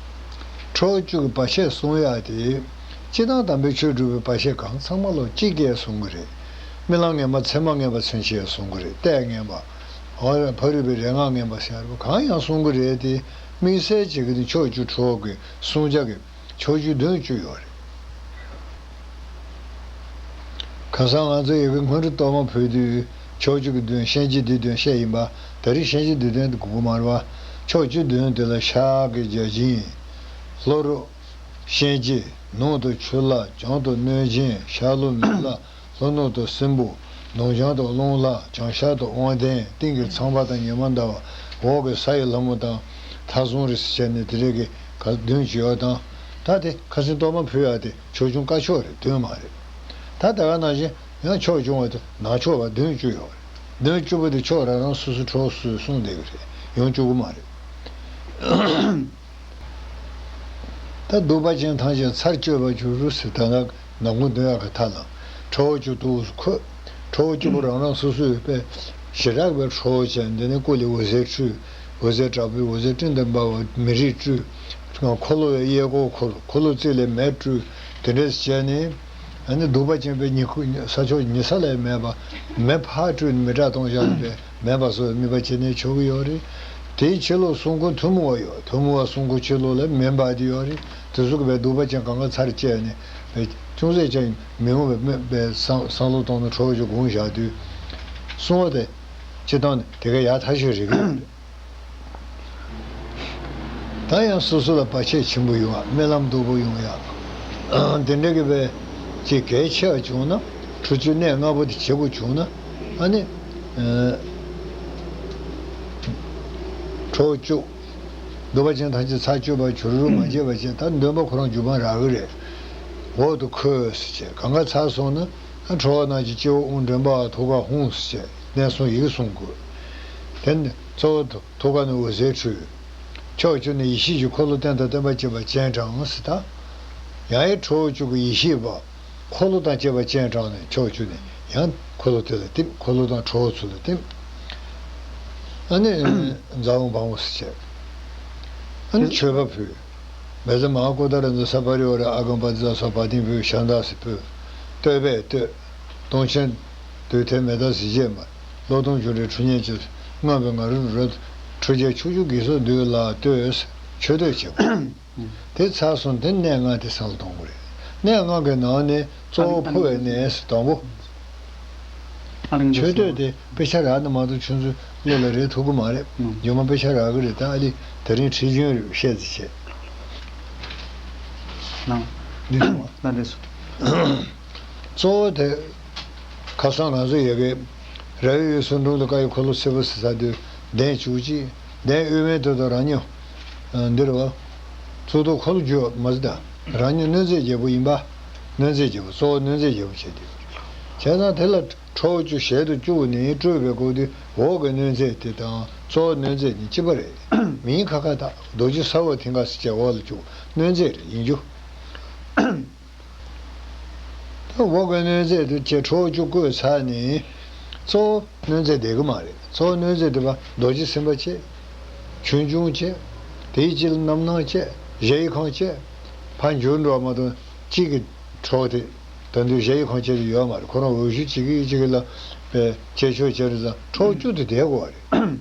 ཁྲོ་བོ་བཅུ་གི་བར་ཆད་སྲུང་ཡག་དེ། སྤྱིར་བཏང་དམ་པའི་ཆོས་སྒྲུབ་པའི་བར་ཆད་གང་ཚང་མ་ལོ་གཅིག་བརྒྱད་སྲུང་གི་རེད། རྨི་ལམ་ངན་པ། མཚན་མ་ངན་པ། མཚན་ཕྱེད་སྲུང་གི་རེད། ལྟས་ངན་པ། ཕ་རོལ་པོའི་རེ་སྔགས་ངན་པ་ཟེར་བ་གང་ཡང་སྲུང་གི་རེད་དེ། དམིགས་བསལ་བྱེད་ཀྱི་དེ་ཕྱོགས་བཅུ་ཁྲོ་བོ་གི་སྲུང་བྱ་གི་ཕྱོགས་བཅུ་གདོན་བཅུ་ཡོད་རེད། ཁ་སང་ང་ཚོ་ཡ་གི་སྔོན་འགྲོ་གཏོར་མ་ཕུལ་དུས། ཕྱོགས་བཅུ་གི་གདོན། གཤིན་རྗེ་བདུད་གདོན་བཤད་ཡིན་པ། ད་རེས་གཤིན་རྗེ་བདུད་གདོན་དེ་དགོས་ཀྱི་མ་རེད་པ། ཕྱོགས་བཅུ་གདོན་དེ་ལ་ཤར་གྱི་བརྒྱ་བྱིན། ལྷོ་རུ་གཤིན་རྗེ། ནུབ་ཏུ་ཆུ་ལྷ། བྱང་དུ་གནོད་སྦྱིན། ཤར་ལྷོ་མི་ལ། ལྷོ་ནུབ་ཏུ་སྲིན་པོ། ནུབ་བྱང་དུ་རླུང་ལྷ། བྱང་ཤར་དུ་དབང་ལྡན། སྟེང་གི་ཚངས་པ་དང་ཉི་མ་ཟླ་བ། འོག་གི་ས་ཡི་ལྷ་མོ་དང་། མཐའ་སྲུང་རེད་ཟེར་བྱས་ནས་དེ་འདྲས་ཀྱི་ག་གདོན་བཅུ་ཡོད་དང་། ད་དེ་ཁ་སང་གཏོར་མ་ཕུལ་ཡག་དེ་ཕྱོགས་སྐྱོང་བཀའ་ཕྱོགས་རེད། གདོན་མ་རེད། ད་ད་ག་ནང་བཞིན་ཡང་ཕྱོགས་སྐྱོང་བ་དེ་ནག་ཕྱོགས་པ་གདོན་བཅུ་ཡོད་རེད། གདོན་བཅུ་པོ་དེ་ཕྱོགས་རང་རང་སོ་སོ་ཁྲོ་བོ་སོ་སོས་སྲུང་བསྡད་ཀྱི་རེད། ཡོང་བཅུག་གི་མ་རེད། ད་གདུག་པ་ཅན་ཐམས་ཅད་ཚར་གཅོད་པར་འགྱུར་རོ་ཟེར། ད་ནག་ནག་མོ་འདོན་ཡག་གི་མཐའ་ལ་ཁྲོ་བོ་བཅུ་ཏོག་ཙམ་འཁོད། ཁྲོ་བོ་བཅུ་པོ་རང་རང་སོ་སོའི་དཔེ་ཞེ་དྲག་པའི་ཁྲོ་བོ་ཅན། འདི་ནི་སྐུ་ལས་འོད་ཟེར་འཕྲོས། འོད་ཟེར་དྲག་པོས་འོད་ཟེར་སྤྲིན་དང་འབར་བ་མེ་རིས་སྤྲུལ། འཁོར་ལོ་ཡི་གཡས་སྐོར་འཁོར། འཁོར་ལོ་རྩིབས་ལས་མེ་སྤྲུལ། དེ་འདྲས་བྱས་ནས། ཨ་ནི་གདུག་པ་ཅན་པའི་ཉི་ཁུ་ས་ཕྱོགས་ཉི་ས་ལས་མེད་པ། མེ་ཕར་སྤྲུལ་ནས་མེ་སྲེག་གཏོང་བཞག་པའི་མེ་འབར་སོགས་དམིགས་པ་བྱས་ནས་བྱེད་ཀྱི་ཡོད་རེད། དེའི་ཕྱི་ལོགས་སྲུང་འཁོར་ཐུན་མོང་བ་ཡོད། ཐུན་མོང་བ་སྲུང་འཁོར་ཕྱི་ལོགས་ལ་མེ་འབར་དེ་ཡོད་རེད། དེ་ཚོ་གི་བའི་གདུག་པ་ཅན་གང་ག་ཚར་བཅད་ནས་བའི་ཅུང་ཟད་ཀྱང་མི་འོང་བའི་མེ་བའི་བསམ་བསམ་བློ་གཏོང་ནས་ཁྲོ་བོ་ཅིག་དགོངས་བཞག་དུས། སྲུང་བ་དེ་སྤྱིར་བཏང་ནས་དེ་ག་ཡག་ཐག་ཆོད་རེད་གི། ད་ཡང་སོ་སོ་ལ་བར་ཆད་ཆེན་པོ་ཡོང་ཡག། རྨི་ལམ་སྡུག་པོ་ཡོང་ཡག། དེ་འདྲ་གི་བའི་ཅིག་གལ་ཆེ་བ་བྱུང་ན། ཁྲོ་བཅུ་གནད་ལྔ་པོ་དེ་བྱེད་དགོས་བྱུང་ན། ཨ་ནི་ཨ་ཁྲོ་བཅུ་གདུག་པ་ཅན་ཐམས་ཅད་ཚར་གཅོད་པར་འགྱུར་རོ་མ་བྱས་པ་བྱས། ད་འདོན་པ་ཁོ་རང་འཇུག་པ་རག་གི་རེད། འོག་ཏུ་འཁོད་ཟེར་བྱས། གང་ག་ཚར་སོང་ན། ཨ་ཁྲོ་བོ་རྣམས་ཀྱི་སྤྱི་བོར་ཨོཾ་མགྲིན་པ་ཐུགས་ཀར་ཧཱུྃ་ཟེར་བྱས་གནས་གསུམ་ཡིག་གསུམ་དགོས། དེ་ནི་གཙོ་བོ་ཐུགས་ཀ་ནས་འོད་ཟེར་འཕྲོས། ཕྱོགས་བཅུ་ནས་ཡེ་ཤེས་ཀྱི་འཁོར་ལོ་རྟེན་དང་བརྟེན་པར་བཅས་པ་སྤྱན་དྲངས་ཟེར། ད་ཡང་ཡི་ཁྲོ་བོ་བཅུ་གི་ཡེ་ཤེས་པ་འཁོར་ལོ་དང་བཅས་པ་སྤྱན་དྲངས་ནས་ཕྱོགས་བཅུ་ནས་ཡང་འཁོར་ལོ་དེ་ལ་བསྟིམ། འཁོར་ལོ་དང་ཁྲོ་བོ་ཚུར་ལ་བསྟིམ། ཨ་ནི་ཛཿཧཱུྃ་བཾ་ཟེར་བྱས། ཨ་ནི་མཆོད་པ་ཕུལ། བཛྲ་མ་ཧཱ་ཀོ་ཏ་ར་ཛ་ས་པ་རི་ཝཱ་ར་ཨ་གམ་པ་ཏི་ཙ་སོགས་བ་དན་ཕུལ། ཞབས་བརྡབས་ཕུལ། བསྟོད་པས་བསྟོད། དུང་ཆེན་དུས་མཐའི་མེ་སྟག་གཟི་བརྗིད་མ། གློག་སྟོང་འབྱུང་འདྲའི་ཁྲི་སྙན་ཅིང་། རྔམ་པའི་ང་རོས་རོལ། ཁྲོ་རྒྱལ་ཕྱོགས་བཅུའི་བགེགས་སོགས་འདུལ་ལ་བསྟོད། མཆོད་བསྟོད་བྱེད་དགོས། དེ་ཚར་སོང་། དེ་གནད་ལྔ་དེ་བསམ་བློ་གཏོང་དགོས་རེད། གནད་ལྔ་གི་ནང་ནས་གཙོ་བོ་ཕུལ་བའི་གནས་སུ་དང་པོ། མཆོད་བསྟོད་དེ་དཔེ་ཆ་རག་ན་མ་གཏོགས་ཁྱོད་ཚོའི་བློ་ལ་རེད་ཐུབ་ཀྱི་མ་རེད། རྗེས་མ་དཔེ་ཆ་རག་གི་རེད། ད་ཨ་ལི་དེ་རིང་ཁྲིད་རྒྱུན་རེད། བཤད་ཚེ་བྱེད། ལགས་འདི་སོང་བ། ལགས་འདི་སོང་། གཙོ་བོ་དེ། ཁ་སང་ང་ཚོ་ཡ་གི་ར་བའི་ཡུལ་སུ་འབྲུག་ལ་ཀ་ཡི་འཁོར་ལོ་སེར་པོ་ཟེར་ས་དེ་གདན་བཅུ་གཅིག། གདན་དབུ་མའི་དོན་དུ་རང་ཉིད་འདིར་བ། གཙུག་ཏོར་འཁོར་ལོ་བསྒྱུར་མ་ཟེར། ད་རང་ཉིད་གནོད་མཛེས་རྒྱལ་པོ་ཡིན་པ། གནོད་མཛེས་རྒྱལ་པོ། གཙོ་བོ་གནོད་མཛེས་རྒྱལ་པོ་བྱས་ཏེ། བྱས་ཙང་དེ་ལ་ཁྲོ་བོ་བཅུ་ཞལ་དུ་བཅུག་ནས་སྤྲུལ་པའི་སྐུ་དེ། འོག་གི་གནོད་མཛེས་དེ་དང་གཙོ་བོ་གནོད་མཛེས་གཉིས་གཅིག་པ་རེད། མིང་ཁ་ཁ་དག་རྡོ་རྗེ་ས་འོག་མཐིང་ག་ཟེར་བྱས་འོག་ལ་བཅུག། གནོད་མཛེས་རེད། ཡིན་རྒྱུ། ད་འོག་གི་གནོད་མཛེས་དེ་བྱས་ཁྲོ་བོ་བཅུ་བཀོད་ཚར་ནས། གཙོ་བོ་གནོད་མཛེས་བསྡད་ཀྱི་མ་རེད། གཙོ་བོ་གནོད་མཛེས་དེ་བ་རྡོ་རྗེ་སེམས་དཔའ་བྱས། ཆོས་འབྱུང་བྱས། དེའི་དཀྱིལ་རྣམ་སྣང་བྱས། གཞལ་ཡས་ཁང་བྱས། ཕར་འགྱུར་འགྲོ་བ་མ་གཏོགས་གཅིག་གི་ཁྲོ་བོ་དེ་ད་དུང་གཞལ་ཡས་ཁང་བྱས་དེ་ཡོད་མ་རེད། ཁོ་རང་འོད་ཞུ་གཅིག་གིས་གཅིག་ལ་བྱས་ཆོག་བྱས་རེད་ཙང་ཁྲོ་བོ་བཅུ་དེ་བསྡད་དགོས་པ་རེད།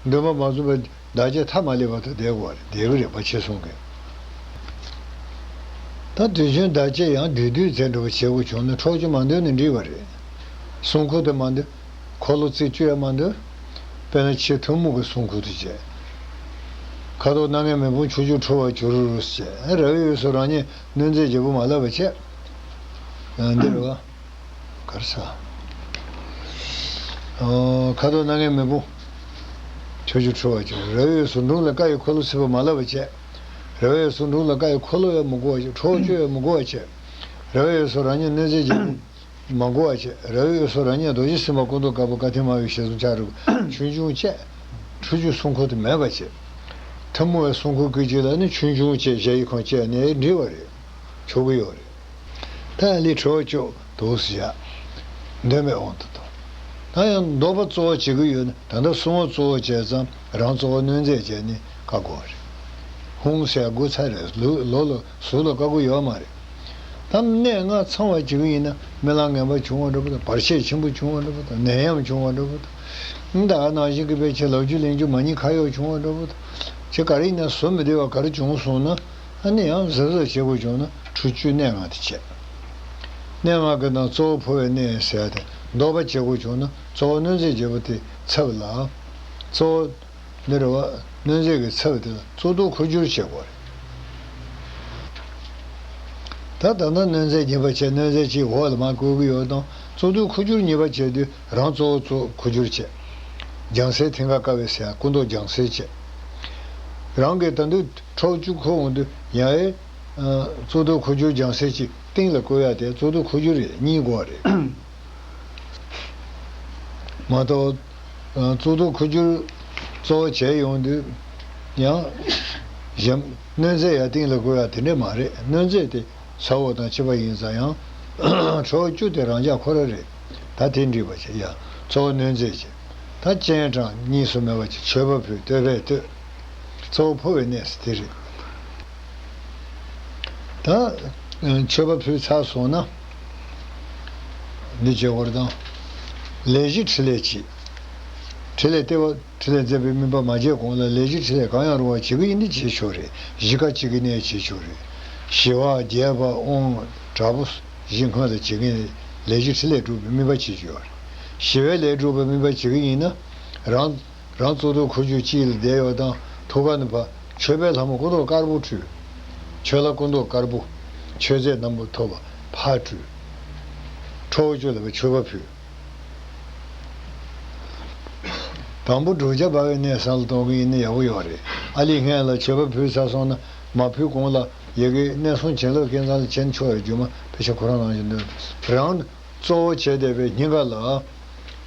འདུན་པ་མ་བཙུགས་པའི་བདག་བསྐྱེད་ཐ་མ་ལས་བར་དུ་བསྡད་དགོས་པ་རེད། བསྡད་ཀྱི་རེད་པ། ཆེ་གསུང་གི། ད་དུས་རྒྱུན་བདག་བསྐྱེད་ཡང་བསྡུས་བསྡུས་མཛད་འགྲོ་བ་བྱེད་དགོས་བྱུང་ན་ཁྲོ་བོ་བཅུ་མ་འདོན་ན་འགྲིག་པ་རེད། སྲུང་འཁོར་དེ་མ་འདོན། འཁོར་ལོ་རྩིབས་བཅུ་ཡང་མ་འདུག་དཔེར་ན་ཆེས་ཐུན་མོང་གི་གསུང་ཁུར་དུ་བྱས། ཁ་དོག་སྣ་ལྔའི་མེ་དཔུང་ཆུ་སྐྱོར་འཁྲོལ་བར་གྱུར་ཅེས། རེ་བའི་འོས་སུ་རང་ཉིད་གནོད་མཛེས་བྱེད་པོ་མ་ལབ་པ་བྱས། འདིར་བ། གར་ས། ཁ་དོག་སྣ་ལྔའི་མེ་དཔུང་ཆུ་སྐྱོར་འཁྲོལ་བར་གྱུར། རེ་བའི་འོས་སུ་འབྲུམ་ལ་ཀྭ་ཡི་འཁོར་ལོ་སྲིད་པ་མ་ལབ་པ་བྱས། རེ་བའི་འོས་སུ་འབྲུམ་ལ་ཀྭ་ཡི་འཁོར་ལོ་ཡང་མི་དགོས་པ་བྱས། འཁྲོལ་བར་གྱུར་ཡང་མི་དགོས་པ་བྱས། རེ་བའི་འོས་སུ་རང་ཉིད་གནོད་མཛེས་བྱེད་པོ། མ་གོ་བ་བྱས། རེ་བའི་འོས་སུ་རང་ཉིད་རྡོ་རྗེ་སེམས་དཔའ་སྐུ་མདོག་དཀར་པོ་དཀའ་ཐིག་དམར་པོའི་ཞལ་གསུམ་ཆ་རུ་ཆུང་ཆུང་བཅས། ཁྲོ་ཆུ་གསུང་ཁུར་དུ་མེད་པ་བྱས། ཐུན་མོང་བའི་གསུང་ཁུར་སྐད་ཅིག་ལ་ནི་ཆུང་ཆུང་བཅས་ཞལ་གྱི་ཁོང་བཅས་ནས་འབྲི་བ་རེད། ཆོག་གི་ཡོད་རེད། ད་ལི་ཁྲོ་ཆུ་དུག་སི་ཡ། འདོན་པའི་དབང་དུ་གཏོང་། ད་ཡང་འདོགས་པ་གཙོ་བོ་བྱེད་ཀྱི་ཡོད་ན་ད་ལྟ་གསུང་བ་གཙོ་བོ་བྱས་ཙང་རང་གཙོ་བོ་གནོད་མཛེས་བྱས་ནས་བཀག་དགོས་པ་རེད། ཧཱུྃ་ཟེར་དགོས་ཚར་རེད། ལོ་ལོ་ལ་ཟུར་ལ་བཀག་དགོས་ཡོད་མ་རེད། ད་གནད་ལྔ་ཚང་བ་བྱེད་ཀྱི་ཡིན་ན་རྨི་ལམ་ངན་པ་བྱུང་བ་འདྲ་པོ་དང་བར་ཆད་ཆེན་པོ་བྱུང་བ་འདྲ་པོ་དང་ནད་ཡམས་བྱུང་བ་འདྲ་པོ་དང་། ད་ག་ནང་བཞིན་གྱི་དཔེ་ཆ་ལབ་རྒྱུ་གླེང་རྒྱུ་མ་ཉེས་ཁ་གཡོགས་བྱུང་བ་འདྲ་པོ་དང་། ཅི་ག་རེ་ཡིན་ན་བཟོ་མི་བདེ་བ་ག་རེ་བྱུང་སོང་ན་ཨ་ནི་ཡང་གཟབ་གཟབ་བྱེད་དགོས་བྱུང་ན་ཁྲོ་ཆུའི་གནད་ལྔ་དེ་བྱས། གནད་ལྔ་གི་ནང་གཙོ་བོ་འཕོ་བའི་གནས་ཟེར་ཏེ་འདོགས་པ་བྱེད་དགོས་བྱུང་ན་གཙོ་བོ་གནོད་མཛེས་བྱེད་པོ་དེ་ཚབ་ལ། གཙོ་བོ། འདི་རེད་བ། གནོད་མཛེས་ཀྱི་ཚབ་དེ་ལ་གཙུག་ཏོར་འཁོར་སྒྱུར་བྱེད་དགོས་རེད། ད་ད་ལྟ་གནོད་མཛེས་གཉིས་པ་བྱས་གནོད་མཛེས་གཅིག་འོག་ལ་མར་བཀོད་ཀྱི་ཡོད་དང་གཙུག་ཏོར་འཁོར་སྒྱུར་གཉིས་པ་བྱས་དུས་རང་གཙོ་བོ་གཙོ་འཁོར་སྒྱུར་བྱས། རྒྱང་སྲིང་མཐིང་ག་དཀར་པོའི་ཟེར་སྐུ་མདོག་རྒྱང་སྲིང་བྱས། རང་གི་ད་དུང་ཁྲོ་ཆུ་འཁོར་འོང་དུས་ཡང་ཨེ། གཙུག་ཏོར་འཁོར་སྒྱུར་རྒྱང་སྲིང་གཅིག་སྟེང་ལ་བཀོད་ཡ་དེ་གཙུག་ཏོར་འཁོར་སྒྱུར་རེད། གཉིས་དགོས་རེད། མ་གཏོགས། གཙུག་ཏོར་འཁོར་སྒྱུར་གཙོ་བོ་བྱས་ཡོང་དུས། ཡང་། གཞན་གནོད་མཛེས་ཡར་སྟེང་ལ་བཀོད་ཡ་དེ་འདྲས་མ་རེད། གནོད་མཛེས་དེ་ས་འོག་དང་ཕྱི་པ་ཡིན་ཙང་ཡང་། ཁྲོ་བོ་བཅུ་དེ་རང་འཇགས་ཁོ་ར་རེད། ད་དེ་འགྲིག་པ་བྱས་ཡ། གཙོ་བོ་གནོད་མཛེས་བྱས། ད་སྤྱན་དྲངས་གཉིས་སུ་མེད་པ་བྱས་མཆོད་པ་ཕུལ་བསྟོད་པས་བསྟོད། གཙོ་བོ་འཕོ་བའི་གནས་སུ་དེ་རེད། ད་མཆོད་པ་ཕུལ་ཚར་སོང་ན། འདི་བྱེད་དགོས་རེད་དང་། ལས་བཞི་འཕྲིན་ལས་བྱེད། འཕྲིན་ལས་ལྟེ་བ་འཕྲིན་ལས་མཛད་པའི་སྨིན་པ་མ་བྱས་གོང་ལ་ལས་བཞི་འཕྲིན་ལས་གང་ཡང་རུང་བ་བྱེད་ཀྱི་ཡིན་ན་བྱེད་ཆོག་རེད། བཞི་ཀ་གཅིག་གི་གནས་བྱེད་ཆོག་རེད། ཞི་བ་རྒྱས་པ་དབང་དྲག་པོ་བཞི་སྔོན་ལ་བྱེད་ཀྱི་ཡིན་ན་ལས་བཞི་འཕྲིན་ལས་སྒྲུབ་པའི་སྨིན་པ་བྱེད་ཀྱི་ཡོད་རེད། ཞི་བའི་ལས་སྒྲུབ་པའི་སྨིན་པ་བྱེད་ཀྱི་ཡིན་ན་རང་། རང་གཙུག་ཏོར་འཁོར་སྒྱུར་གཅིག་ལ་བསྡད་ཡོད་དང་ཐུགས་ཀ་ནས་ཕར་མཆོད་པའི་ལྷ་མོ་སྐུ་མདོག་དཀར་པོ་སྤྲུལ། མཆོད་ལྷ་སྐུ་མདོག་དཀར་པོ། མཆོད་རྫས་རྣམ་པར་ཐོབ་པ་ཕར་སྤྲུལ། ཁྲོ་བོ་བཅུ་ལ་ཕར་མཆོད་པ་ཕུལ། དང་པོ་བསྒྲུབ་བྱ་སྦ་བའི་གནས་བསམ་བློ་གཏོང་གི་ཡིན་ན་ཡག་པོ་ཡོད་རེད། ཨ་ལི་སྔན་ལ་མཆོད་པ་ཕུལ་ཚར་སོང་ན་མ་ཕུལ་གོང་ལ་ཡ་གི་གནས་གསུམ་བྱིན་རླབས་ཀྱི་ཚང་ལ་བྱིན་ཆོག་ཡ་རྒྱུ་མ་དཔེ་ཆ་ཁོ་རང་ནང་བཞིན་འདུག་རང་། གཙོ་བོ་བྱས་བསྡད་པའི་སྙིང་ག་ལ།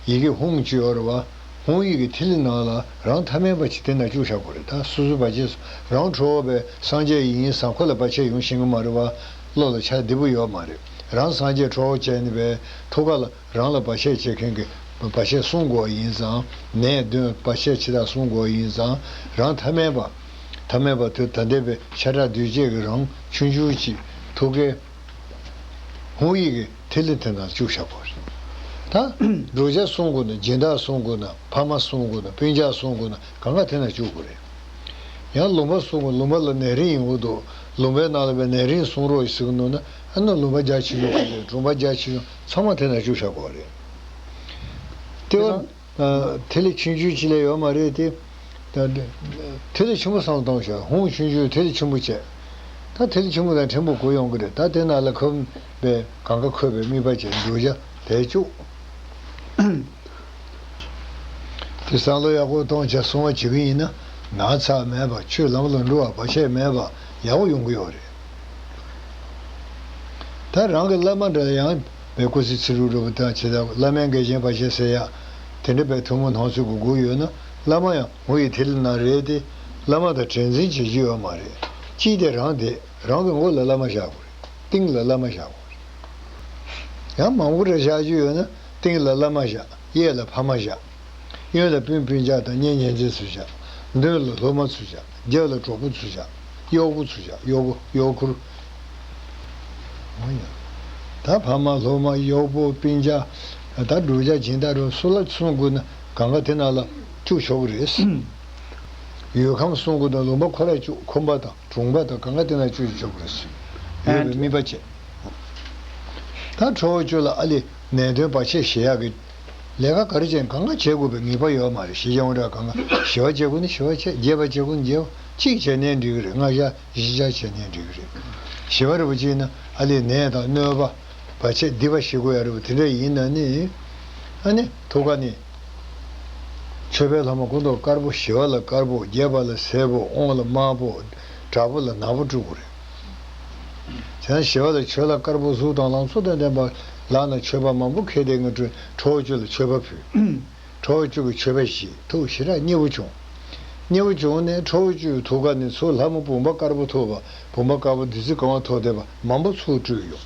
ཡི་གེ་ཧཱུྃ་ཅིག་ཡོད་རེད་བ། ཧཱུྃ་ཡི་གེ་ཐིག་ལེ་ནང་ལ་རང་ཐ་མལ་པ་ཅིག་དེ་ན་བཅུག་བཞག་དགོས་རེད། ད་སོ་སོའི་བར་ཆད་རང་ཁྲོ་བོ་པས་སངས་རྒྱས་ཡིན་ཟེར་ཁོ་ལ་བར་ཆད་ཡོང་ཤེས་ཀྱི་མ་རེད་བ། བློ་ལ་འཆར་བདེ་པོ་ཡོད་མ་རེད། རང་སངས་རྒྱས་ཁྲོ་བོ་བྱས་ནས་པའི་ཐུགས་ཀ་ལ་རང་ལ་བར་ཆད་བྱེད་མཁན་གྱི་བར་ཆད་སྲུང་དགོས་ཡིན་ཙང་ནད་གདོན་བར་ཆད་ཆེ་དྲགས་སྲུང་དགོས་ཡིན་ཙང་རང་ཐ་མལ་པ། ཐ་མལ་པ་དེ་ད་ལྟའི་པའི་ཤ་ཁྲག་འདུས་བྱས་ཀྱི་རང་ཆུང་ཆུང་ཅིག་ཐུགས་ཀའི། ཧཱུྃ་ཡི་གེ་ཐིག་ལེ་དེ་ནང་བཅུག་བཞག་དགོས་རེད། ད། བསྒྲུབ་བྱ་སྲུང་དགོས་ན་སྦྱིན་བདག་སྲུང་དགོས་ན་ཕ་མ་སྲུང་དགོས་ན་སྤུན་ཀྱག་སྲུང་དགོས་ན་གང་ག་དེ་ནང་བཅུག་དགོས་རེད། ཡང་ལུང་པ་སྲུང་དགོས། ལུང་པ་ལ་ནད་རིམས་ཡོང་གི་འདུག་ལུང་པའི་ནང་ལ་བའི་ནད་རིམས་སྲུང་རོགས་ཡིན་ཟེར་གི་འདུག་ན་ཨ་ནི་ལུང་པ་རྒྱ་ཆེ་ཆུང་གི་རེད། གྲོང་པ་རྒྱ་ཆེ་ཆུང་ཚང་མ་དེ་ནང་བཅུག་བཞག་དགོས་རེད། ལྟེ་བ། ཐིག་ལེ་ཆུང་ཆུང་ཅིག་ལས་ཡོད་མ་རེད་དེ། ད་ཐིག་ལེ་ཆེན་པོ་བསམ་བློ་གཏོང་ཤག་ཧཱུྃ་ཆུང་ཆུང་ཐིག་ལེ་ཆེན་པོ་བྱས། ད་ཐིག་ལེ་ཆེན་པོ་དང་ཕྲན་བུ་གོ་ཡོང་གི་རེད། ད་དེ་ནང་ལ་ཁོ་པའི་གང་ག་འཁོད་པའི་དམིགས་པ་བྱས་བསྒྲུབ་བྱ་དེ་བཅུག་དེ་བསམ་བློ་ཡག་པོ་གཏོང་བྱས་སྲུང་བ་བྱེད་ཀྱི་ཡིན་ན་ན་ཚ་མེད་པ་ཆོས་ལམ་ལ་འགྲོ་བ་བར་ཆད་མེད་པ་ཡག་པོ་ཡོང་གི་ཡོད་རེད། ད་རང་གི་བླ་མ་འདྲ་ཡང་བའི་སྐུ་ཚེ་ཚེ་རུ་རུ་བ་དང་བྱེད་ཐབས་བླ་མའི་འགལ་རྐྱེན་བར་ཆད་སེལ་ཡག་དེ་འདྲ་བའི་ཐུན་མོང་སྣང་ཚུལ་གྱི་སྒོ་ཡོད་ན་བླ་མ་ཡང་ཧཱུྃ་ཡི་ཐིག་ལེ་ནང་རེད་དེ། བླ་མ་དང་དྲན་འཛིན་བྱེད་རྒྱུ་ཡོད་མ་རེད། གཅིག་དེ་རང་དེ་རང་གི་མགོ་ལ་བླ་མ་བཞག་དགོས་རེད། གཏིང་ལ་བླ་མ་བཞག་དགོས་རེད། ཡང་མང་པོ་རེ་བཞག་རྒྱུ་ཡོད་ན་གཏིང་ལ་བླ་མ་བཞག་གཡས་ལ་ཕ་མ་བཞག་གཡོན་ལ་སྤུན་སྤུན་ཀྱག་དང་གཉེན་ཉེ་ཚན་ཚོ་བཞག་མདུན་ལ་སློབ་མ་ཚོ་བཞག་རྒྱབ་ལ་གྲོགས་པོ་ཚོ་བཞག་གཡོག་པོ་ཚོ་བཞག་གཡོག་པོ་གཡོག་ཁུར། འོ་ཡ། ད་ཕ་མ་སློབ་མ་གཡོག་པོ་སྤུན་ཀྱག་ད་བསྒྲུབ་བྱ་སྦྱིན་བདག་རུ་སུ་ལ་གསུང་དགོས་ན་གང་ག་དེ་ནང་ལ་བཅུག་ཆོག་གི་རེད། ཡུལ་ཁམས་གསུང་དགོས་ན་ལུང་པ་ཁོ་ར་བཅུག་ཁོམ་པ་དང་གྲོང་པ་དང་གང་ག་དེ་ནང་བཅུག་ཆོག་གི་རེད། ཡོད་པའི་དམིགས་པ་བྱས། ད་ཁྲོ་བོ་བཅུ་ལ་ཨ་ལི་ནད་གདོན་བར་ཆད་ཞི་ཡག་གི་ ལས་ཀ་ག་རེ་བྱས་ནས་གང་ག་བྱེད་དགོས་པའི་ངེས་པ་ཡོད་མ་རེད། ཞི་རྒྱས་དབང་དྲག་གང་ག་ཞི་བ་བྱེད་དགོས་ན་ཞི་བ་བྱེད། རྒྱས་པ་བྱེད་དགོས་ན་རྒྱས་པ། གཅིག་བྱས་ནའི་འགྲིག་གི་རེད། ལྔ་བཞག་བཞི་བཞག་བྱས་ནའི་འགྲིག་གི་རེད། ཞི་བ་རིན་པོ་ཆེ་ཡིན་ན་ཨ་ལས་ནད་དང་གནོད་པ་བར་ཆད་སྡིག་པ་ཞི་དགོས་ཡ་རེད་པ། དེ་འདྲ་ཡིན་ན་ནི་ཨ་ནི་ཐུགས་ཀ་ནས། མཆོད་པའི་ལྷ་མོ་སྐུ་མདོག་དཀར་པོ། ཞི་བ་ལ་དཀར་པོ། རྒྱས་པ་ལ་སེར་པོ། དབང་ལ་དམར་པོ། དྲག་པོ་ལ་ནག་པོ་སྤྲུལ་དགོས་རེད། བྱས་ན་ཞི་བ་ལ་མཆོད་ལྷ་དཀར་པོ། གཟུགས་དང་ལང་ཚོ་དང་ལྡན་པ། ལག་ན་མཆོད་པ་མང་པོ་ཁྱེར་ཏེ་ངས་སྤྲུལ། ཁྲོ་བོ་བཅུ་ལ་མཆོད་པ་ཕུལ། ཁྲོ་བོ་བཅུ་གི་མཆོད་པ་བཞེས། ཐུགས་ཞེ་དྲག་མཉེས་པོ་བྱུང་། མཉེས་པོ་བྱུང་ནས་ཁྲོ་བོ་བཅུའི་ཐུགས་ཀ་ནས་ཚུར་ལྷ་མོ་བུམ་པ་དཀར་པོ་ཐོབ་པ། བུམ་པ་དཀར་པོ་བདུད་རྩི་གང་བ་ཐོབ་བསྡད་པ་མང་པོ་ཚུར་སྤྲུལ་ཡོང་།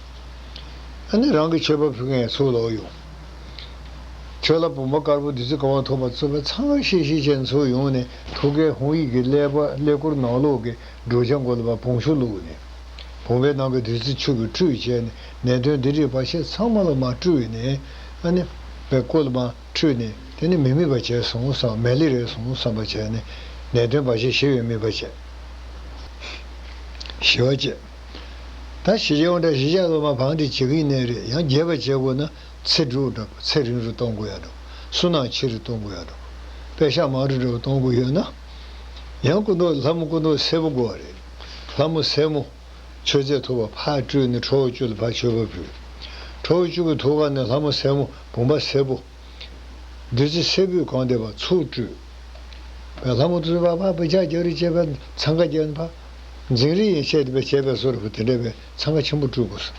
ཨ་ནི་རང་གི་མཆོད་པ་ཕུལ་མཁན་ཚུར་ལོག་ཡོང་། མཆོད་ལྷ་བུམ་པ་དཀར་པོ་བདུད་རྩི་གང་བ་ཐོབ་པ་ཚུར་བས་ཚང་མ་ཤེས་ཤེས་བྱས་ཚུར་ཡོང་ནས་ཐུགས་ཀའི་ཧཱུྃ་ཡིག་གི་ཀླད་པ་ཀླད་ཀོར་ནང་ལོགས་ཀྱི་བསྒྲུབ་བྱ་མགོ་ལ་བ་བོང་ཤུ་བླུགས་ནས། བུམ་པའི་ནང་གི་བདུད་རྩི་ཆུ་གིས་བཀྲུས་བྱས་ནས་ནད་གདོན་སྡིག་སྒྲིབ་བར་ཆད་ཚང་མ་ལ་མར་བཀྲུས་ནས། ཨ་ནི་བའི་སྐུ་ལ་མར་བཀྲུས་ནས་དེ་ནི་མི་དམིགས་པ་བྱས་སོང་བསམ། མེད་ལེ་རེད་སོང་བསམ་པ་བྱས་ནས་ནད་གདོན་བར་ཆད་ཞི་བའི་དམིགས་པ་བྱས། ཞི་བ་བྱས། ད་ཞི་རྒྱས་དབང་དྲག་ཞི་རྒྱས་སློབ་མ་བང་དེ་བྱེད་ཀྱི་ཡིན་ནའི་རེད། ཡང་རྒྱས་པ་བྱེད་དགོས་ན་ཚེ་འགྲུབ་འདྲ་པོ། ཚེ་རིང་རུ་གཏོང་དགོས་ཡ་འདྲ་པོ། བསོད་ནམས་ཆེ་རུ་གཏོང་དགོས་ཡ་འདྲ་པོ། པད་ཤག་མང་རུ་འདྲ་པོ་གཏོང་དགོས་ཡོད་ན། ཡང་སྐུ་མདོག་ལྷ་མོ་སྐུ་མདོག་སེར་པོ་དགོས་པ་རེད། ལྷ་མོ་སེར་མོ། མཆོད་རྫས་ཐུབ་པ་ཕར་སྤྲུལ་ནས་ཁྲོ་བོ་བཅུ་ལ་ཕར་མཆོད་པ་ཕུལ། ཁྲོ་བོ་བཅུ་གི་ཐུགས་ཀ་ནས་ལྷ་མོ་སེར་མོ་བུམ་པ་སེར་པོ། བདུད་རྩི་སེར་པོས་གང་བསྡད་པ་ཚུར་སྤྲུལ། པའི་ལྷ་མོ་ཚོས་ཕར་ཕར་བུ་ཆག་རྒྱག་རེས་བྱས་པས་འཚང་ཁ་རྒྱག་ནས་ཕར། འཛིང་རེས་ཡིན་བཤད་དེ་བྱས་པའི་བཟོ་འདྲ་པོ་དེ་འདྲ་བའི་འཚང་ཁ་ཆེན་པོ་སྤྲུལ་དགོས་སོ།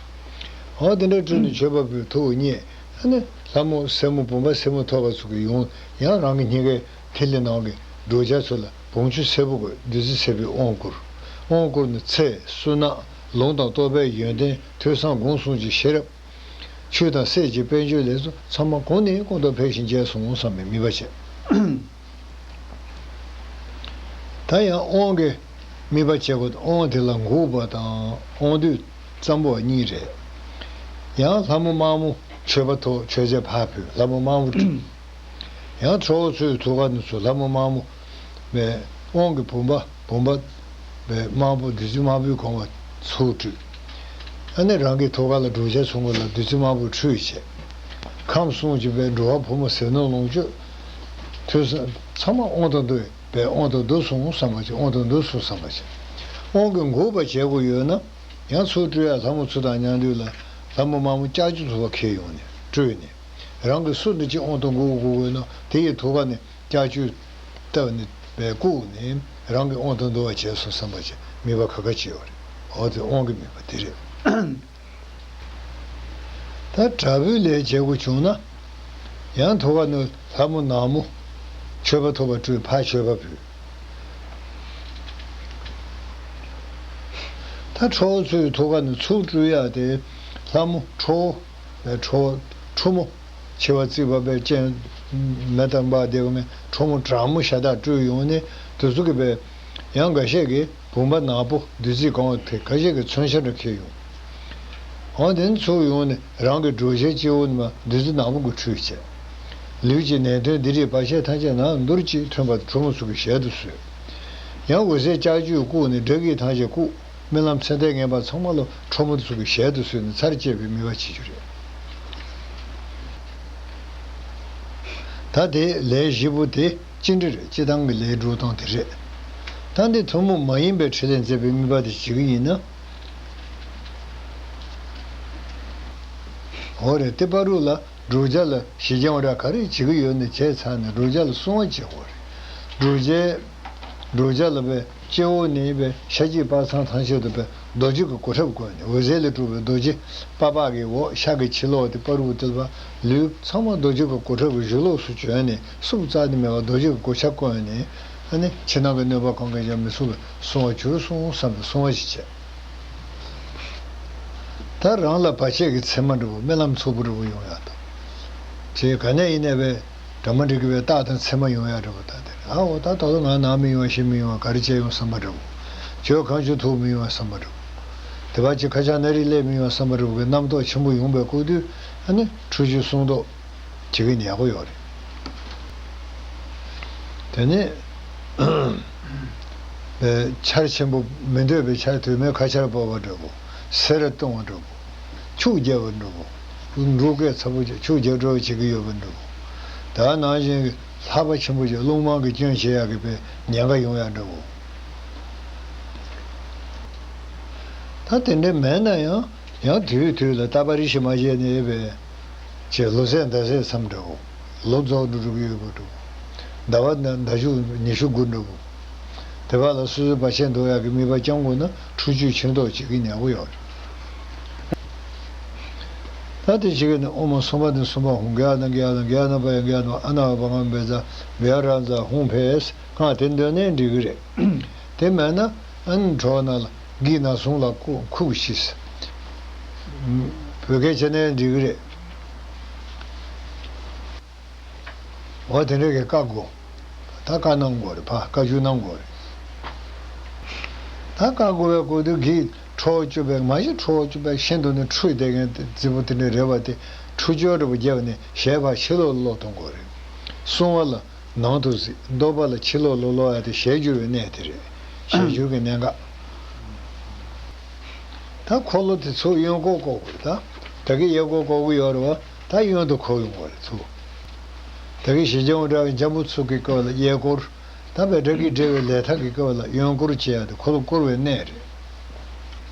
འོ་དེ་འདྲ་སྤྲུལ་ནས་མཆོད་པ་ཕུལ། ཐུགས་མཉེས། ཨ་ནི་ལྷ་མོ་སེར་མོ་བུམ་པ་སེར་མོ་ཐོབ་པ་ཚོ་གིས་ཡོང་། ཡང་རང་གི་སྙིང་གའི་ཐིག་ལེ་ནང་གི་བསྒྲུབ་བྱ་ཚོ་ལ་བོང་ཆུ་སེར་པོ་དགོས། བདུད་རྩི་སེར་པོའི་དབང་བསྐུར། དབང་བསྐུར་ནས་ཚེ་བསོད་ནམས་ལུང་དང་རྟོགས་པའི་ཡོན་ཏན་ཐོས་བསམ་སྒོམ་གསུམ་གྱི་ཤེས་རབ། ཆོས་དང་སྲིད་ཀྱི་དཔལ་འབྱོར་ལས་སུ་ཚང་མ་གོང་ནས་གོང་དུ་འཕེལ་ཞིང་རྒྱས་སོང་བསམ་པའི་དམིགས་པ་བྱས། ད་ཡང་དབང་གི་དམིགས་པ་བྱེད་དགོས། དབང་དེ་ལ་འགུགས་པ་དང་དབང་སྡུད་ཙམ་པོ་གཉིས་རེད། ཡང་ལྷ་མོ་དམར་མོ་མཆོད་པ་ཐོག་མཆོད་རྫས་ཕར་ཕུལ། ལྷ་མོ་དམར་མོ་སྤྲུལ། ཡང་ཁྲོ་བོ་ཚོའི་ཐུགས་ཀ་ནས་ཚུར་ལྷ་མོ་དམར་མོ་བའི་དབང་གི་བུམ་པ་བུམ་པ་བའི་དམར་པོ་བདུད་རྩི་དམར་པོའི་གང་བ་ཚུར་སྤྲུལ། ཨ་ནི་རང་གི་ཐུགས་ཀ་ལ་བསྒྲུབ་བྱ་ཚུར་མགོ་ལ་བདུད་རྩི་དམར་པོ་ཁྲུས་བྱས། ཁམས་གསུམ་གྱི་བའི་འགྲོ་བ་ཕོ་མོ་ཟས་ནོར་ལོངས་སྤྱོད་ཐོས་བསམ་ཚང་མ་དབང་དུ་འདུས་པའི་དབང་དུ་འདུས་སོང་བསམ་པ་ཅིག་དབང་དུ་འདུས་སོང་བསམ་པ་ཅིག་དབང་གིས་འགུགས་པ་བྱེད་དགོས་ཡོད་ན། ཡང་ཚུར་སྤྲུལ་ཡ་ལྷ་མོ་ཚོ་དང་མཉམ་དུ་ལ་ལྷ་མོ་དམར་མོ་ལྕགས་ཀྱུ་ཚོ་བ་ཁྱེར་ཡོང་ནས་སྤྲུལ་ནས། རང་གི་སུ་འདི་ཅི་དབང་དུ་འགུག་དགོས་དགོས་ན་དེ་ཡི་ཐུགས་ཀ་ནས་ལྕགས་ཀྱུ་བཏབ་ནས་བཀུག་ནས་རང་གི་དབང་དུ་འདུ་བ་བྱས་སོང་བསམ་པ་ཅིག་དམིགས་པ་ཁ་ཁ་ཅིག་ཡོད་རེད། འོ་དེ་དབང་གི་དམིགས་པ་དེ་རེད། ད་དྲག་པོའི་ལས་བྱེད་དགོས་བྱུང་ན། ཡང་ཐུགས་ཀ་ནས་ལྷ་མོ་ནག་མོ་མཆོད་པ་ཐོག་པ་སྤྲུལ་ཕར་མཆོད་པ་ཕུལ། ད་ཁྲོ་བོ་ཚོའི་ཐུགས་ཀ་ནས་ཚུར་སྤྲུལ་ཡག་དེ་ལྷ་མོ་ཁྲོ་བོ། ཁྲོ་ཁྲོ་མོ་འཆི་བ་རྩིག་པ་པའི་སྤྱན་མེ་ལྟར་འབར་བསྡད་པ་ངས་ཁྲོ་མོ་དྲག་མོ་ཤ་སྟག་སྤྲུལ་ཡོང་ནས་དེ་ཚོ་གི་པའི་ཡང་འགའ་ཤས་ཀྱིས་བུམ་པ་ནག་པོ་བདུད་རྩིས་གང་བ་དེ་ཁ་ཤས་ཀྱིས་མཚོན་ཆ་འདྲ་འཁྱེར་ཡོང་། འོ་དེ་ཚུར་ཡོང་ནས་རང་གི་སྒྲུབ་བྱའི་སྤྱི་བོ་ནས་མར་བདུད་རྩི་ནག་པོ་གིས་ཁྲུས་བྱས། ལུས་ཀྱི་ནད་གདོན་སྡིག་སྒྲིབ་བར་ཆད་ཐམས་ཅད་ནང་ནུར་གྱིས་ཐོན་པ་ཁྲོ་མོ་ཚོ་གི་ཞལ་དུ་གསོལ། ཡང་འོད་ཟེར་ལྕགས་ཀྱུས་བཀུག་ནས་དགྲ་བགེགས་ཐམས་ཅད་བཀུག་རྨི་ལམ་མཚན་ལྟས་ངན་པ་ཚང་མ་ལོ་ཁྲོ་མོ་ཚོ་གི་ཞལ་དུ་གསོལ་ནས་ཚར་བཅད་པའི་དམིགས་པ་བྱེད་རྒྱུ་རེད། ད་དེ་ལས་བཞི་པོ་དེ་སྤྱི་འགྲེ་རེད། སྤྱི་བཏང་གི་ལས་སྒྲུབ་སྟངས་དེ་རེད། ད་འདི་ཐུན་མོང་མ་ཡིན་པའི་ཕྲིན་ལས་མཛད་པའི་དམིགས་པ་དེ་བྱེད་ཀྱི་ཡིན་ན། འོ་རེད། དེ་བར་དུ་ལ་བསྒྲུབ་བྱ་ལ་ཞི་རྒྱས་དབང་དྲག་ག་རེ་བྱེད་ཀྱི་ཡོད་ནས་བྱས་ཚར་ནས་བསྒྲུབ་བྱ་ལ་བསྲུང་བ་བྱེད་དགོས་རེད། བསྒྲུབ་བྱའི་བསྒྲུབ་བྱ་ལ་བའི་སྤྱི་བོ་ནས་བའི་ཤ་གཅིག་པ་ཚང་ཐམས་ཅད་དུ་བའི་རྡོ་རྗེ་གི་གོ་ཁྲབ་བསྐོན་ནས། འོད་ཟེར་ལས་གྲུབ་པའི་རྡོ་རྗེ་པ་ཕག་གི་འོག་ཤ་གི་ཕྱི་ལོགས་དེ་བར་དུ་དེ་ལ་ལུས་ཚང་མ་རྡོ་རྗེ་གི་གོ་ཁྲབ་གི་གཞུ་ལོགས་སུ་བྱོན་ནས་སྲུབས་རྩ་ནས་མེད་པར་རྡོ་རྗེ་གི་གོ་ཆ་བསྐོན་ནས། ཨ་ནི་ཕྱི་ནང་གི་གནོད་པ་གང་གིས་ཀྱང་མི་ཚུགས་པའི་བསྲུང་བ་གྱུར་སོང་བསམ་པའི་བསྲུང་བ་ཞིག་བྱས། ད་རང་ལ་བར་ཆད་ཀྱི་མཚན་མ་འདྲ་པོ་རྨི་ལམ་འཚུབ་པོ་འདྲ་པོ་ཡོང་ཡག་དང་། ཅེས་ག་ནས་ཡིན་ནའི་བས་སྒྲ་མ་འགྲིག་གི་བས་རྟགས་དང་མཚན་མ་ཡོང་ཡག་འདྲ་པོ། ད་དེ་ཨ་འོ་ད་ད་དུང་ང་ན་མི་ཡོང་བ་ཤི་མི་ཡོང་བ་ག་རེ་བྱས་ཡོང་བསམ་པ་འདྲ་པོ། ཇོ་གང་བྱུང་ཐུག་མི་ཡོང་བ་བསམ་པ་འདྲ་པོ། དེ་བ་ཅིག་ཁ་ཆག་ན་རིགས་སླེབས་མི་ཡོང་བ་བསམ་པ་འདྲ་པོ་གི་རྣམ་རྟོག་ཆེན་པོ་ཡོང་བའི་སྐབས་དུས་ཨ་ནི་འཁྲུལ་རྒྱུ་སྲུང་ཟློག་བྱེད་ཀྱི་ཡག་པོ་ཡོད་རེད། དེ་ནས་པའི་ཆར་ཆེན་པོ་མི་འདོད་པའི་ཆར་དུས་མའི་ཁ་ཆར་བབས་པ་འདྲ་པོ། སེར་བ་གཏོང་བ་འདྲ་པོ། ཆུ་རྒྱག་པ་འདྲ་པོ། འབྲུག་སྐད་ཚ་པོ་ཆུ་རྒྱག་འགྲོ་བྱེད་ཀྱི་ཡོད་པ་འདྲ་པོ། ད་ནང་བཞིན་གྱི་ལྷགས་པ་ཆེན་པོ་ཞིག་རླུང་མང་གི་སྐྱོན་བྱེད་ཡག་གི་པའི་ཉེན་ཁ་ཡོང་ཡག་འདྲ་བོ། ད་དེ་འདྲ་མེད་ན་ཡང་ཡང་དུས་དུས་ལ་ཏ་པ་རི་ཤི་མ་བྱས་ནས་པའི་ཅེས་ལོ་ཟླ་ཟླ་ཟླ་མཚམས་འདྲ་བོ། ལོ་རྫོགས་འགྲོ་འགྲོ་གི་ཡོད་པ་འདྲ་བོ། ཟླ་བ་ཟླ་ཟླ་གཞུག་ཉི་ཤུ་དགུ་འདྲ་བོ། དེ་བར་ལ་སོ་སོའི་བར་ཆད་འདོར་ཡག་གི་དམིགས་པ་བཅང་དགོས་ན་འཁྲུལ་རྒྱུ་ཕྱིར་ལྡོག་བྱེད་ཀྱི་ཉག་པོ་ཡོད་རེད། ད་དེ་བྱེད་ཀྱི་ནི་ཨོཾ་སུམྦྷ་ནི་སུམྦྷ་ཧཱུྃ། ག་ན་ག་ན་ག་ན་པ་ཡ་ག་ན་ཨ་ན་བ་ག་མ་བེ་ཛ་བེ་ཡ་ར་ཛ་ཧཱུྃ་ཕཊ། སྔགས་དེ་འདོན་ནའི་འགྲིག་གི་རེད། དེ་མེད་ན་ཨ་ནི་གྲོགས་ན་ལ་གི་ན་ཟུང་ལ་ཁུག་ཁུག་ཤིས། བོད་སྐད་བྱས་ནའི་འགྲིག་གི་རེད། འོ་དེ་འདྲ་གི་བཀའ་བསྒོ། ད་བཀའ་གནང་དགོས་རེད། ཕ་བཀའ་བཀྱོན་གནང་དགོས་རེད། ད་བཀའ་བསྒོ་བའི་སྐོར་དུ་གི་ཁྲོ་བོ་བཅུ་པའི་མ་གཞི་ཁྲོ་བོ་བཅུ་པའི་ཤིན་ཏུ་ནི་འཁྲུལ་བསྡད་མཁན་དེ་རྫི་བོ་དེ་འདྲ་རེད་བ། དེ་འཁྲུལ་སྦྱོར་འདྲ་བོ་བརྒྱབ་ནས་ཞལ་ཕར་ཕྱི་ལོགས་ལོག་གཏོང་དགོས་རེད། སྲུང་བ་ལ་ནང་དུ་གཟིགས། བཟློག་པ་ལ་ཕྱི་ལོགས་ལོག་ལོག་ཡ་དེ་ཞལ་བསྒྱུར་བའི་གནས་དེ་རེད། ཞལ་བསྒྱུར་གྱི་གནད་འགག་ད་འཁོར་ལོ་དེ་ཚུར་གཡོན་སྐོར་བསྐོར་དགོས་རེད། ད་ད་གིན་གཡས་སྐོར་བསྐོར་གྱི་ཡོད་རེད་བ། ད་གཡོན་དུ་འཁོར་ཡོང་དགོས་རེད་ཚུར། ད་གིན་ཞི་འཇམ་དབྱངས་འདྲ་བའི་འཇམ་པོ་ཚུགས་ཀྱི་སྐབས་ལ་གཡས་སྐོར། ད་བའི་དགྲ་བགེགས་བསྒྲལ་བའི་ལས་ཐབས་ཀྱི་སྐབས་ལ་གཡོན་སྐོར་བྱེད་ཡ་དེ་འཁོར་ལོ་བསྐོར་བའི་གནས་རེད།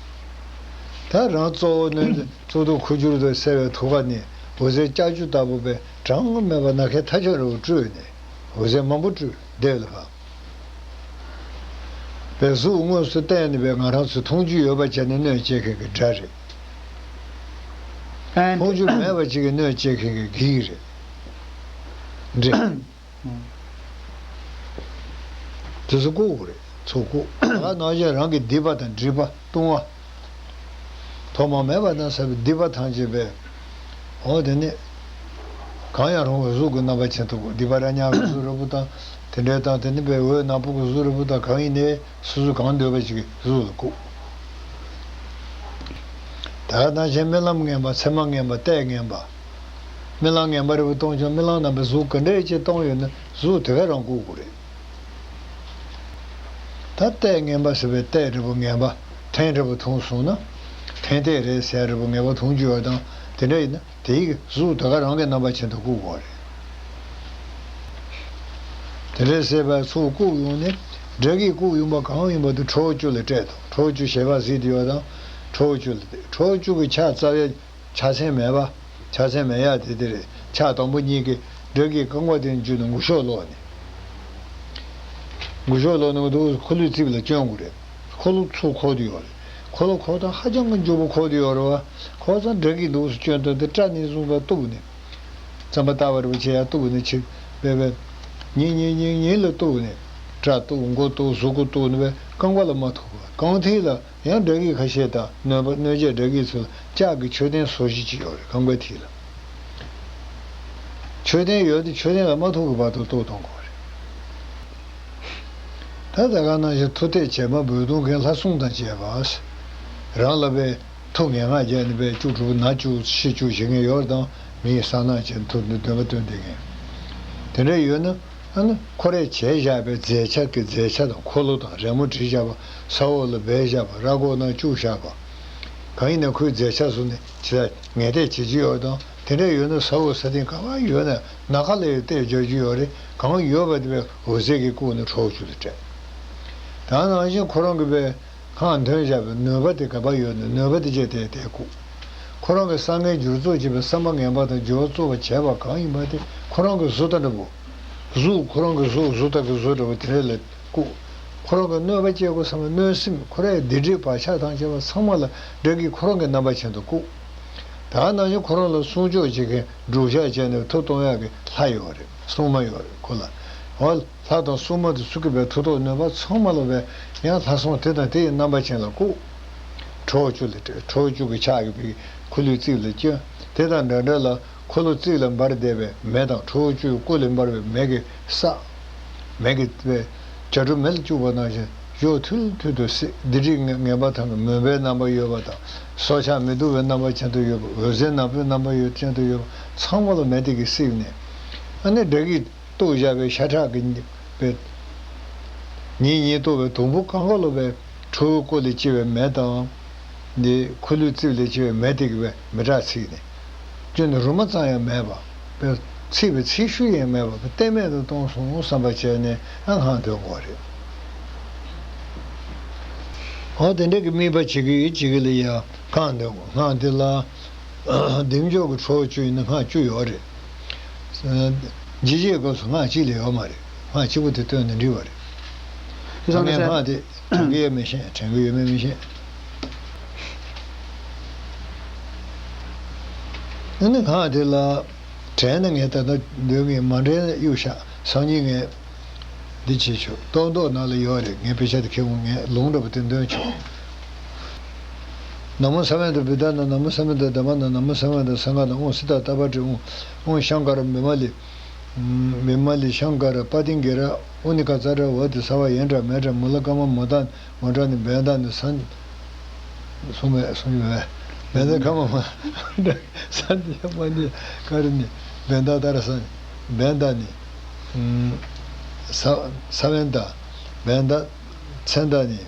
ད་རང་གཙོ་བོ་ནི་གཙུག་ཏོར་ཁུ་བྱུག་ཏུ་གསལ་བའི་ཐུགས་ཀ་ནས་འོད་ཟེར་ལྕགས་ཀྱུ་ལྟ་བུ་བའི་གྲངས་མེད་པ་ནམ་མཁའི་མཐའ་ལྕོགས་འདྲ་བོ་སྤྲོས་ནས་འོད་ཟེར་མང་པོ་སྤྲོས་བསྡད་ལ་ཕབ། པའི་གཟུགས་དངོས་སུ་བསྟན་ནས་པའི་ང་རང་ཚོས་མཐོང་རྒྱུ་ཡོད་པ་བྱས་ནས་གནོད་བྱེད་མཁན་གྱི་དགྲ་རེད། ཨན། མཐོང་རྒྱུ་མེད་པ་ཅིག་གིས་གནོད་བྱེད་མཁན་གྱི་བགེགས་རེད། འདྲེ། དེ་ཚོ་བཀུག་དགོས་རེད། ཚུར་བཀུག་ད་ག་ནང་བཞིན་རང་གི་སྡིག་པ་དང་སྒྲིབ་པ་ལྟུང་བ། ཐོག་མ་མེད་པ་དང་ཟབ་པའི་སྡིག་པ་ཐམས་ཅད་པས། འོ་དེ་ནི། གང་ཡང་རུང་བའི་གཟུགས་ཀྱི་རྣམ་པ་ཅན་དུ་བཀུག་སྡིག་པ་ར་ཉག་གི་གཟུགས་རིལ་པོ་དང་། དེ་འདྲའི་དང་དེ་ནི་པའི་འོད་ནག་པོ་གི་གཟུགས་རིལ་པོ་དང་གང་ཡིན་ནའི་སོ་སོ་གང་འདོད་པ་ཅིག་གི་གཟུགས་ལ་བཀུག་ད་ག་ནང་བཞིན་རྨི་ལམ་ངན་པ། མཚན་མ་ངན་པ། ལྟས་ངན་པ། རྨི་ལམ་ངན་པ་རིལ་པོ་མཐོང་བྱུང་། རྨི་ལམ་ནང་པའི་གཟུགས་ག་འདྲ་ཅིག་མཐོང་ཡོད་ན་གཟུགས་དེ་ག་རང་བཀུག་དགོས་རེད། ད་ལྟས་ངན་པ་ཟེར་བའི་ལྟས་རིལ་པོ་ངན་པ། ཕྲན་རིལ་པོ་མཐོང་སོང་ན། ཕྲན་ལྟས་རེད་ཟེར་རིལ་པོ་ངན་པ་མཐོང་རྒྱུ་ཡོད་དང་དེ་འདྲ་ཡིན་ན་དེའི་གཟུགས་དེ་ག་རང་གི་རྣམ་པ་ཅན་དུ་བཀུག་དགོས་རེད། དེ་འདྲ་ཟེར་བའི་ཚུར་བཀུག་ཡོང་ནས་དགྲ་བགེགས་བཀུག་ཡོང་པ་གང་ཡིན་པ་དེ་ཁྲོ་བོ་བཅུ་ལ་སྤྲད་དོ། ཁྲོ་བོ་བཅུ་ཞལ་ཕར་གཟིགས་ཏེ་ཡོད་དང་ཁྲོ་བོ་བཅུ་ལ་སྤྲད། ཁྲོ་བོ་བཅུ་གི་ཕྱག་རྩ་བའི་ཕྱག་མཚན་མེད་པ། ཕྱག་མཚན་མེད་ཡ་དེ་དེ་རེད། ཕྱག་དང་པོ་གཉིས་ཀྱིས་དགྲ་བགེགས་རྐང་པ་དེ་འཇུས་ནས་མགུ་ཤོག་ལོག་ནས། མགུ་ཤོག་ལོག་ནས་འདུག་འཁོར་ལོའི་རྩིབས་ལ་བསྐྱོན་དགོས་རེད། འཁོར་ལོ་ཚུར་འཁོར་དུ་ཡོད་རེད། འཁོར་ལོ་འཁོར་སྟངས་ཧ་ཅང་གི་མགྱོགས་པོ་འཁོར་དུ་ཡོད་རེད་བ། འཁོར་ཙང་དགྲ་བགེགས་འདུག་སེ་བསྐྱོན་དོན་དེ་སྐྲ་ནས་བཟུང་བ་གཏུབ་ནས། རྩམ་པ་ལྟ་བ་རེ་བ་བྱེད་ཡ་གཏུབ་ནས་ཆེ་བས་བས། ཉིན་ཉིན་ཉིན་ཉིན་ལ་གཏུབ་ནས། སྐྲ་གཏུབ། མགོ་གཏུབ། གཟུགས་པོ་གཏུབ་ནས་བས་རྐང་པ་ལ་མ་ཐུག་པ་གང་ཐད་ལ། ཡང་དགྲ་བགེགས་ཁ་ཤས་དང་གནོད་པ་གནོད་བྱེད་དགྲ་བགེགས་ཚོ་ལ་ལྕགས་ཀྱི་མཆོད་རྟེན་བཟོ་གཞི་ཅིག་ཡོད་རེད། རྐང་པའི་མཐིལ་ལ། མཆོད་རྟེན་ཡོད་དེ་མཆོད་རྟེན་ལ་མ་ཐུག་གི་བར་དུ་གཏུབ་གཏོང་དགོས་རེད། ད་ད་ག་ནང་བཞིན་མཐུ་གཏད་བྱེད་མ་འབོད་གཏོང་མཁན་ལྷ་སྲུང་དང་བཅས་པ། རང་ལ་བའི་མཐུ་ངན་སྔགས་བརྒྱབ་ནས་བའི་བཅུག་གྲུབ་ན་བཅུག་ཤི་བཅུག་བྱེད་མཁན་ཡོད་དང་མིའི་གསང་སྔགས་ཅན་མཐུ་འདི་འདོན་པ་སྟོན་བསྡད་མཁན། དེ་འདྲ་ཡོད་ན། ཨ་ནི་ཁོ་རས་བྱས་བཞག་པའི་མཛེས་ཆ་གི་མཛེས་ཆ་དང་འཁོར་ལོ་དང་རི་མོ་བྲིས་བཞག་པ། ས་འོག་ལ་སྦས་བཞག་པ། ར་སྒོ་ནང་བཅུག་བཞག་པ། གང་ཡིན་ན་ཁོའི་མཛེས་ཆ་བཟུང་ནས་ཇི་ལྟར་ངན་གཏད་བྱེད་ཀྱི་ཡོད་དང་དེ་འདྲ་ཡོད་ན་ས་འོག་ས་སྟེང་ག་པར་ཡོད་ན་ནམ་མཁའ་ལ་ཡང་གཏད་བྱ་རྒྱུ་ཡོད་རེད། གང་ཡོད་པ་དེ་བས་འོད་ཟེར་གྱིས་བཀུག་ནས་ཁྲོ་བོ་བཅུ་ལ་སྤྲད། ད་ནང་བཞིན་ཁོ་རང་གི་བས། གང་འདོན་བཞག་པའི་ནུས་པ་དེ་ག་པར་ཡོད་ན་ནུས་པ་དེ་བཅས་ཏེ་དེ་བཀུག་ཁོ་རང་གི་བསམ་ངན་འགྱུར་ལྡོག་བྱེད་པའི་བསམ་པ་ངན་པ་དང་འགྱུར་བ་གཙོ་བོ་བྱས་པ་གང་ཡིན་པ་དེ་ཁོ་རང་གི་གཟུགས་དང་འདྲ་པོ། གཟུགས་ཁོ་རང་གི་གཟུགས་གཟུགས་དང་གི་གཟུགས་འདྲ་པོ་དེ་འདྲ་ལ་བཀུག་ཁོ་རང་གི་གནོད་པ་བྱེད་དགོས་བསམ་པའི་གནོད་སེམས་ཁོ་རའི་སྡིག་སྒྲིབ་བག་ཆགས་དང་བཅས་པ་ཚང་མ་ལ་དགྲ་བགེགས་ཁོ་རང་གི་རྣམ་པ་ཅན་དུ་བཀུག་ད་ནང་བཞིན་ཁོ་རང་ལ་སྲུང་སྐྱོབ་བྱེད་མཁན་སྒྲུབ་ཞགས་བྱས་ནས་མཐུ་གཏོང་ཡག་གི་ལྷ་ཡོད་རེད། སྲུང་མ་ཡོད་རེད་ཁོ་ལ། འོ། ལྷ་དང་སྲུང་མ་དེ་ཚོ་གི་བའི་མཐུ་སྟོབས་ནུས་པ་ཚང་མ་ལ་བའི་ཡང་ལྷ་སྲུང་དེ་དང་དེ་ཡི་རྣམ་པ་ཅན་ལ་བཀུག་ཁྲོ་བོ་བཅུ་ལ་སྤྲད། ཁྲོ་བོ་བཅུ་གི་ཕྱག་གི་བའི་འཁོར་ལོའི་རྩིབས་ལ་བསྐྱོན། དེ་དང་འདྲ་འདྲ་ལ་འཁོར་ལོ་རྩིབས་ལ་འབར་བསྡད་པའི་མེ་དང་ཁྲོ་བོ་བཅུའི་སྐུ་ལས་འབར་བའི་མེ་གི་ས། མེ་གི་བའི་བྱ་གྲུ་མེ་ལ་བཅུག་པ་ནང་བཞིན་གཡོ་ཐུལ་ཐུལ་དུ་བསྲེགས། སྡིག་སྒྲིབ་ངན་པ་དང་གི་མུན་པའི་རྣམ་པ་ཡོད་པ་དང་སྲོག་ཆགས་མི་སྡུག་པའི་རྣམ་པ་ཅན་དུ་ཡོད་པ་འོད་ཟེར་ནག་པོའི་རྣམ་པ་ཡོད་ཅན་དུ་ཡོད་པ་ཚང་མ་ལ་མེ་དེ་གིས་བསྲེགས་ནས་ཨ་ནི་དགྲ་བགེགས། གཏུབས་བཞག་པའི་ཤ་ཁྲག་གི་ཉེ་པའི། ཉིན་ཉིན་གཏུབས་པའི་དུམ་བུ་གང་ག་ལོ་བའི་ཁྲོ་བོའི་སྐུ་ལས་སྐྱེ་བའི་མེ་དང་། འདི་ཁོར་ཡུག་རྩིབས་ལས་སྐྱེ་བའི་མེ་དེ་གི་བའི་མེ་སྲེག་ཚིག་ནས། སྐྱོན་ནི་རུ་མ་ཙམ་ཡང་མེད་པ། པའི་ ཚིག་པའི་ཚིག་ཤུགས་ཡང་མེད་པར་གཏན་མེད་དུ་གཏོང་སོང་བསམ་པ་བྱས་ནས་ཨ་སྔགས་འདོན་དགོས་རེད། འོ་དེ་འདྲ་གི་དམིགས་པ་བྱེད་ཀྱི་ཡོད་བྱེད་ཀྱི་ལ་ཡ་སྔགས་འདོན་དགོས། སྔགས་དེ་ལ་བདེ་མཆོག་གི་ཁྲོ་བོ་བཅུ་ཡིན་ན་སྔགས་བཅུ་ཡོད་རེད། འཇིགས་བྱེད་སྐབས་སུ་སྔགས་གཅིག་ལས་ཡོད་མ་རེད། སྔགས་གཅིག་པོ་དེ་བཏོན་ནས་འགྲིག་པ་རེད། ད་ངས་སྔགས་དེ་དྲན་གྱི་ཡོད་མི་ཤེས། དྲན་གྱི་ཡོད་མེད་མི་ཤེས། ཨ་ནི་སྔགས་དེ་ལ་དྲན་ན་ངས་ད་ལྟ་འདོན་གྱི། མ་དྲན་ན་གཡུག་བཞག་སང་ཉིན་ངས་འདི་བྱེད་ཆོག་རྟོག་ལྡོག་ནང་ལ་ཡོད་རེད། ངས་དཔེ་ཆ་དེ་ཁྱེར་འོང་། ངས་ལུང་འདྲ་པོ་དེ་འདོན་ཆོག་ན་མོ་ས་མནྟ་བུདྡྷ་ན། ན་མོ་ས་མནྟ་དྷརྨ་ན། ན་མོ་ས་མནྟ་སངྒྷ་ན། ཨོཾ་སིདྡྷ་ཏ་པྲི་ཨོཾ། ཨོཾ་ཤཾ་ཀ་ར་བི་མ་ལི། བི་མ་ལི་ཤཾ་ཀ་ར་པ་ཏིང་གེ་ར། ཨོ་ནི་ཀ་ཙ་ར་བ་ཏི་ས་བ་ཡན་ཏྲ་མན་ཏྲ་མུ་ལ་ཀ་མ་མོ་ཏ་མོ་ཏྲ་ནི་བན་ཏ་ནི་ས། གསུངས་མེད། གསུངས་ཡོད་མེད། བན་ཏ་ཀ་མ་མ་ས་ཏི་ཡ་མ་ནི་ཀ་རི་ནི་བན་ཏ་ཏ་ར་ས་ནི་བན་ཏ་ནི་ས་ས་བན་ཏ་བན་ཏ་ཚན་ཏ་ནི་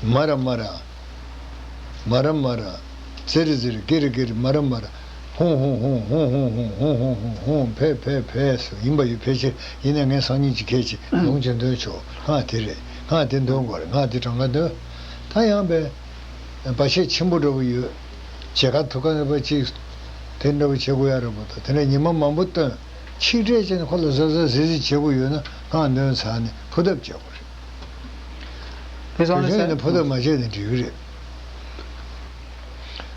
མ་ར་མ་ར། མ་ར་མ་ར། ཙི་རི་ཙི་རི། ཀི་རི་ཀི་རི། མ་ར་མ་ར། ཧཱུྃ་ཧཱུྃ་ཧཱུྃ། ཧཱུྃ་ཧཱུྃ་ཧཱུྃ། ཧཱུྃ་ཧཱུྃ་ཧཱུྃ། ཧཱུྃ་ཧཱུྃ་ཧཱུྃ། ཕཊ་ཕཊ་ཕཊ་ཟེར་ཡིན་པ་ཡོད། ཕལ་ཆེར་ཡིན་ནའི་ངས་སང་ཉིན་གཅིག་ཁྱེད་ཀྱིས་ལུང་ཅིག་འདོན་ཆོག་སྔགས་དེ་རེད། སྔགས་དེ་འདོན་དགོས་རེད། སྔགས་དེ་གྲངས་ཀ་འདོན། ད་ཡང་པའི་བར་ཆད་ཆེན་པོ་འདྲ་པོ་ཡོད། བྱེད་ཀ་ཐུག་ཀ་འདྲ་པོ་ཅིག་དེ་འདྲ་པོ་བྱེད་དགོས་ཡ་འདྲ་པོ་དང་། དེ་འདྲ་ཉི་མ་མང་པོ་བཏོན། ཆིག་སྒྲིལ་བྱས་ནས་ཁོ་ལ་གཟབ་གཟབ་གཟིགས་གཟིགས་བྱེད་དགོས་ཡོད་ན་སྔགས་འདོན་ཚར་ནས་ཕུ་ཐབ་བྱེད་དགོས་རེད། དེ་བྱས་ནས་ཕུ་ཐབ་མ་བྱས་ནས་འགྲིག་གི་རེད།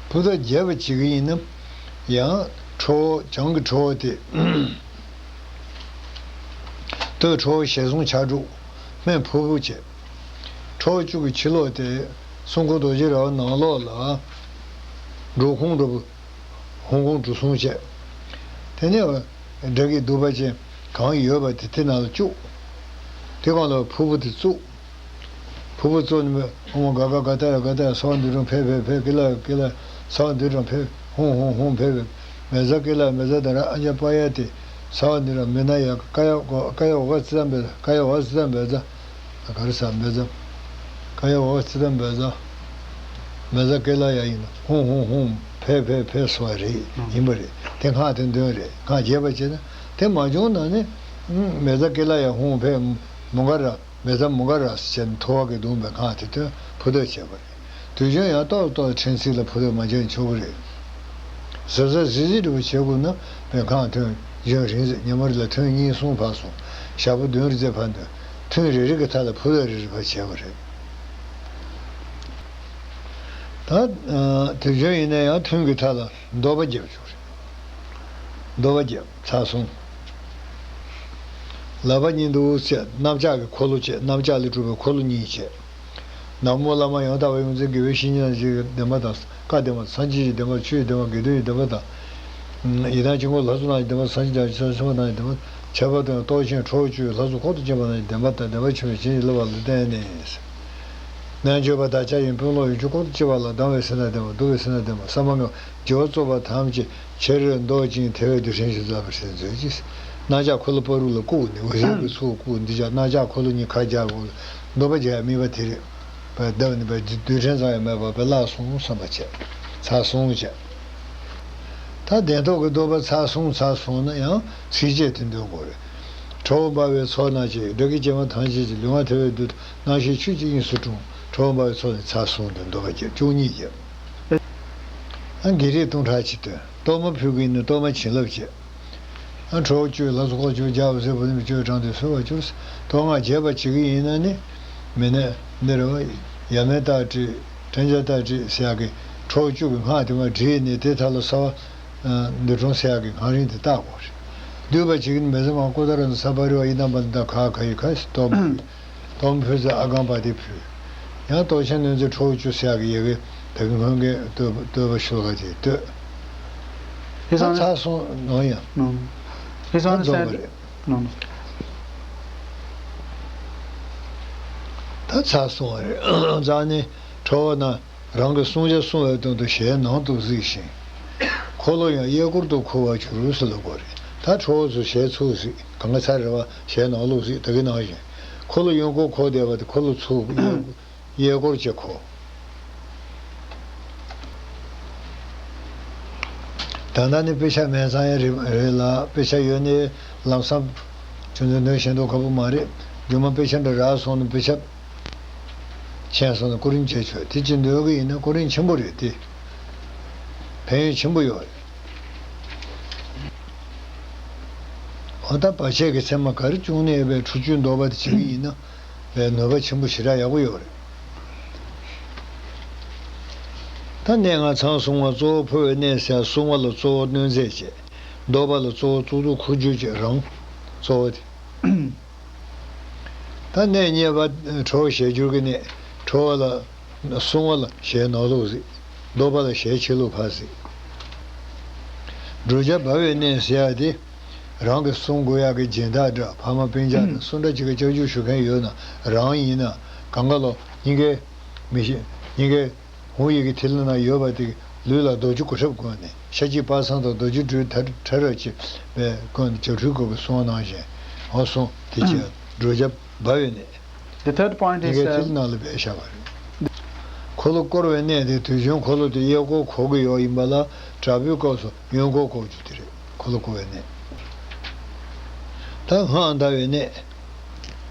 ཕུ་ཐབ་རྒྱས་པ་བྱེད་ཀྱི་ཡིན་ན་ཡང་ཁྲོ་བོ་བྱང་གི་ཁྲོ་བོ་དེ། སྟོད་ཁྲོ་བོ་ཞལ་གསུམ་ཕྱག་དྲུག་སྨད་ཕུར་བུ་བྱས། ཁྲོ་བོ་བཅུ་གི་ཕྱི་ལོགས་དེ་སྲུང་འཁོར་རྡོ་རྗེ་ར་བ་ནང་ལོགས་ལ་འགྲོ་ཁུངས་འགྲོ་བུ། ཧོང་ཀོང་འགྲོ་སོང་བྱས། དེ་ནས་དགྲ་བགེགས་གདུག་པ་ཅན་གང་ཡོད་པ་དེ་དེ་ནང་ལ་བཅུག་དེ་གང་ལ་ཕུར་བུ་དེ་བཙུགས། ཕུར་བུ་བཙུགས་ནས་ཨོཾ་ག་ག་ག་ཏ་ཡ་ག་ཏ་ཡ། ས་བ་འདུས་གྲམ་ཕཊ་ཕཊ་ཕཊ། ཀི་ལ་ཡ་ཀི་ལ་ཡ། ས་བ་འདུས་གྲམ་ཕཊ། ཧཱུྃ་ཧཱུྃ་ཧཱུྃ་ཕཊ་ཕཊ། མེ་ཛ་ཀི་ལ་ཡ་མེ་ཛ་དྷ་ར། ཨ་ཛ་པ་ཡ་ཏི། ས་བ་འདུས་གྲམ་མེ་ན་ཡ། ཀ་ཡ་ག་ཀ་ཡ་འོག་ག་ཙི་ཏ་བེ་ཛ། ཀ་ཡ་འོག་ག་ཙི་ཏ་བེ་ཛ། ག་རེ་ཟ་མེ་ཛ། ཀ་ཡ་འོག་ག་ཙི་ཏ་བེ་ཛ། མེ་ཛ་ཀི་ལ་ཡ་ཡིན་ན་ཧཱུྃ་ཧཱུྃ་ཧཱུྃ་ཕཊ་ཕཊ་ཕཊ་ཟེར་བ་རེད། ཡིན་པ་རེད། དེ་སྔགས་དེ་འདོན་རེད། སྔགས་རྒྱས་པ་བྱས་ན། དེ་མ་བྱུང་ན་ནི་མེ་ཛ་ཀི་ལ་ཡ་ཧཱུྃ་ཕཊ་མུ་ག་ར། མེ་ཛ་མུ་ག་ར་ཟེར་ནས་ཐོ་བ་གིས་བརྡུངས་པའི་སྔགས་དེ་དོན་ཕུ་ཐབ་བྱས་པ་རེད། དུས་རྒྱུན་ཡང་ཏོག་ཏོག་ཕྲན་ཚེགས་ལ་ཕུ་ཐབ་མ་བྱས་ན་ཆོག་གི་རེད། གཟབ་གཟབ་གཟིགས་གཟིགས་འདྲ་པོ་བྱེད་དགོས་ན་པའི་སྔགས་ཐུན་རྒྱུན་རིང་ཟེར། ཉི་མ་རེ་ལ་ཐུན་གཉིས་གསུམ་ཕར་སོང་། ཞག་པོ་བདུན་རེ་ཙམ་ཕར་འདོན། ཐུན་རེ་རེ་གི་མཐའ་ལ་ཕུ་ཐབ་རེ་རེ་ཕར་བྱས་པ་རེད། ད་དུས་རྒྱུན་ཡིན་ན་ཡང་ཐུན་གྱི་མཐའ་ལ་བཟློག་པ་རྒྱབ་ཆོག་རེད། བཟློག་པ་རྒྱབ། ཚར་སོང་། ལག་པ་གཉིས་འདུག་སེ་གནམ་ལྕགས་ཀྱི་འཁོར་ལོ་བྱས། གནམ་ལྕགས་ལས་གྲུབ་པའི་འཁོར་ལོ་གཉིས་བྱས། ན་མོ་བླ་མ་ཡང་དག་པར་ཡོངས་འཛིན་དགེ་བའི་བཤེས་གཉེན་རྣམས་ཀྱི་བདེན་པ་དང་། བཀའ་བདེན་པ། སངས་རྒྱས་ཀྱི་བདེན་པ། ཆོས་ཀྱི་བདེན་པ། དགེ་འདུན་གྱི་བདེན་པ་དང་། ཡི་དམ་དཀྱིལ་འཁོར་ལྷ་ཚོགས་རྣམས་ཀྱི་བདེན་པ། སངས་རྒྱས་བྱང་ཆུབ་སེམས་དཔའ་རྣམས་ཀྱི་བདེན་པ། ཁྱད་པར་དུ་ཡང་སྟོབས་ཆེན་ཁྲོ་བོ་བཅུ་ཡི་ལྷ་ཚོགས་འཁོར་དུ་བཅས་པ་རྣམས་ཀྱི་བདེན་པ་དང་། བདེན་པ་ཆེན་པོས་བྱིན་གྱིས་བརླབས་པ་ལ་བརྟེན་ནས། རྣལ་འབྱོར་པ་བདག་ཅག་ཡི་དཔོན་སློབ་ཡོངས་ཀྱི་འཁོར་དུ་སྐྱེ་བ་ལ། སྡང་བའི་སེམས་དང་ལྡན་པ། སྡུག་པའི་སེམས་དང་ལྡན་པ། བསམ་པ་ངན་པ། སྦྱོར་བ་རྩུབ་པ་ཐམས་ཅད་ཆེར་བཟློག་ཅིང་དེ་བས་རྡུལ་ཕྲན་བཞིན་བརླག་པར་བྱས་མཛོད་ཅིག་གནམ་ལྕགས་འཁོར་ལོ་བར་དུ་ལ་བཀུག་ནས་འོད་ཟེར་གྱི་ཚུལ་བཀུག་འདི་ཅག་གནམ་ལྕགས་འཁོར་ལོ་གཉིས་ཁ་སྦྱར་བ་ལ་བཟློག་པ་རྒྱག་ཡ་དམིགས་པ་དེ་རེད། བར་བརྡབས་ནས་བར་རྡུལ་ཕྲན་ཙམ་ཡང་མེད་པར་བརླག་སོང་བསམ་པ་བྱས། ཚར་སོང་བྱས། ད་བདེན་རྟོག་གི་བཟློག་པ་ཚར་སོང་ཚར་སོང་ན་ཡང་ཚིགས་བཅད་དེ་འདོན་དགོས་རེད། ཁྲོ་བོ་འབར་བའི་ཚོགས་རྣམས་ཀྱིས། དགྲ་བགེགས་བྱད་མ་ཐམས་ཅད་ཀྱིས། ལུས་ངག་ཐལ་བའི་དུས་སུ། རྣམ་ཤེས་ཆུ་སྐྱེས་དབྱིངས་སུ་འཁྲུངས། ཁྲོ་བོ་འབར་བའི་ཚོགས་ནི་ཚར་སོང་དུ་བཟློག་པ་བརྒྱབ། བཅུ་གཉིས་བརྒྱབ། ཨ་བགེགས་རིགས་སྟོང་ཕྲག་གཅིག་བཏོན། གཏོར་མ་ཕུལ་གྱི་ཡིན་ན་གཏོར་མ་བྱིན་རླབས་བྱས། ཨ་ཁྲོ་བོ་བཅུ་ལྷ་ཚོགས་འཁོར་བཅུ་རྒྱལ་བ་སྲས་པོ་ནི་བཅུ་དྲངས་ཏེ་གསོལ་བར་གྱུར། གཏོར་སྔགས་རྒྱས་པ་བྱེད་ཀྱི་ཡིན་ན་ནི། མི་ནི་འདི་རེད་བ། ཡ་མེད་རྟགས་བྲིས། ཕྲན་བྱ་རྟགས་བྲིས་ཟེར་ཡག་གི་ཁྲོ་བོ་བཅུ་གི་སྔགས་དེ་མར་བྲིས་ནས་དེ་མཐའ་ལ་ས་བ། འདུལ་ཁྲོམ་ཟེར་ཡག་གི་སྔགས་རིང་དེ་བཏགས་དགོས་རེད། བསྡུས་པ་བྱེད་ཀྱི་ཡིན་ན་མེ་ཛ་མ་ཀུ་ཏ་ར་ན་ས་པ་རི་ཝ་ཡི་དམ་པ་ལི་ད་ག་ག་ཡི་ག་སྟོབས། སྟོབས་ཕུལ་ཚེ་ཨ་གམ་པ་དེ་ཕུལ། ཡང་སྟོབས་ཆེན་གནོད་འཚེ་ཁྲོ་བོ་བཅུ་ཟེར་ཡག་གི་ཡི་གེ་ད་གི་སྔོན་གྱི་བསྟོད་བསྟོད་པ་ཤོ་ལོ་ཀ་དེ་བསྟོད། ད་ཚར་སོང་ནོ་ཡ། ད་རྫོགས་པ་རེད། ད་ཚར་སོང་བ་རེད། རྫོགས་ནས་ཁྲོ་བོ་ན། རང་གི་བསྲུང་བྱ་བསྲུང་བའི་དོན་དུ་ཞལ་ནང་དུ་གཟིགས་ཤིང་། འཁོར་ལོ་ཡང་གཡས་སྐོར་དུ་འཁོར་བར་གྱུར་ཟེར་ལབ་དགོས་རེད། ད་ཁྲོ་བོ་ཚོ་ཞལ་ཚུར་གཟིགས། གང་ག་ཚར་རེ་བ་ཞལ་ནང་ལོགས་གཟིགས། ད་གིན་ནང་བཞིན། འཁོར་ལོ་གཡོན་སྐོར་འཁོར་བསྡད་པ་དེ་འཁོར་ལོ་ཚུར་གཡས་སྐོར་བྱས་འཁོར། ད་ལྟ་ནི་དཔེ་ཆ་མེད་ཙང་ཡང་རེད་རེད་ལ། དཔེ་ཆ་ཡོད་ནི་ལམ་སང་ཁྱོད་ཚོ་ནོར་ཤེས་མདོག་ཁ་པོ་མ་རེད། རྒྱུ་མ་དཔེ་ཆ་འདྲ་རག་སོང་ནི་དཔེ་ཆ་མཁྱེན་སོང་ནི་སྐུ་རིམ་བྱས་ཆོག་དེ་ཅི་འདོད་གི་ཡིན་ན་སྐུ་རིམ་ཆེན་པོ་རེད་དེ། ཕན་ཡོན་ཆེན་པོ་ཡོད་རེད། འོ་ད་བར་ཆད་ཀྱི་མཚན་མ་ག་རེ་བྱུང་ནས་བའི་ཁྲུས་གཅོད་འདོགས་པ་དེ་བྱེད་ཀྱི་ཡིན་ན་བའི་ནུས་པ་ཆེན་པོ་ཞེ་དྲག་ཡག་པོ་ཡོད་རེད། ད་གནས་ལྔ་ཚང་བསྲུང་བ་གཙོ་བོ་ཕོ་བའི་གནས་ཟེར་ཡ་བསྲུང་བ་ལ་གཙོ་བོ་གནོད་མཛེས་བྱེད། འདོགས་པ་ལ་གཙོ་བོ་གཙུག་ཏོར་འཁོར་སྒྱུར་བྱེད་རང་གཙོ་བོ་དེ། ད་གནས་གཉིས་པ་ཁྲོ་བོ་ཞལ་སྒྱུར་གྱི་གནས། ཁྲོ་བོ་ལ་བསྲུང་བ་ལ་ཞལ་ནང་ལོགས་གཟིགས། འདོགས་པ་ལ་ཞལ་ཕྱི་ལོགས་ཕར་གཟིགས། བགྲོད་བྱ་འབར་བའི་གནས་ཟེར་ཡ་དེ་རང་གི་བསྲུང་དགོས་ཡག་གི་སྦྱིན་བདག་འདྲ་ཕ་མ་སྤུན་ཀྱག་དང་སུ་འདྲ་ཅིག་གི་སྐྱབས་འཇུག་ཞུ་མཁན་ཡོད་ན་རང་ཡིན་ན་གང་ག་ལོ་སྙིང་གའི་མི་ཤེས་སྙིང་གའི་ཧཱུྃ་ཡི་གེ་ཐིག་ལེ་ན་ཡོད་པ་དེ་ལུས་ལ་རྡོ་རྗེ་གོ་ཁྲབ་བསྐོན་ནས་ཤ་ཁྱི་པ་སངས་དང་རྡོ་རྗེ་སྦྲུལ་ཐར་ཐར་ར་ཅེས་པའི་སྐོར་ནས་བྱ་ཁྲུས་དགོས་པའི་གསུང་གནང་བཞིན་འོ་སོང་དེ་ཅེས་བགྲོད་བྱ་འབར་བའི་གནས། The third point is, ཉེ་གའི་ཐིག་ལེ་ནང་ལ་བས་བཞག་པ་རེད། འཁོར་ལོ་བསྐོར་བའི་གནས་དེ་དུས་རྒྱུན་འཁོར་ལོ་དེ་གཡས་སྐོར་འཁོར་གྱི་ཡོད་ཡིན་པ་ལ་དྲག་པོའི་སྐབས་སུ་གཡོན་སྐོར་འཁོར་རྒྱུ་དེ་རེད། འཁོར་ལོ་བསྐོར་བའི་གནས། ད་སྔགས་བཟླ་བའི་གནས།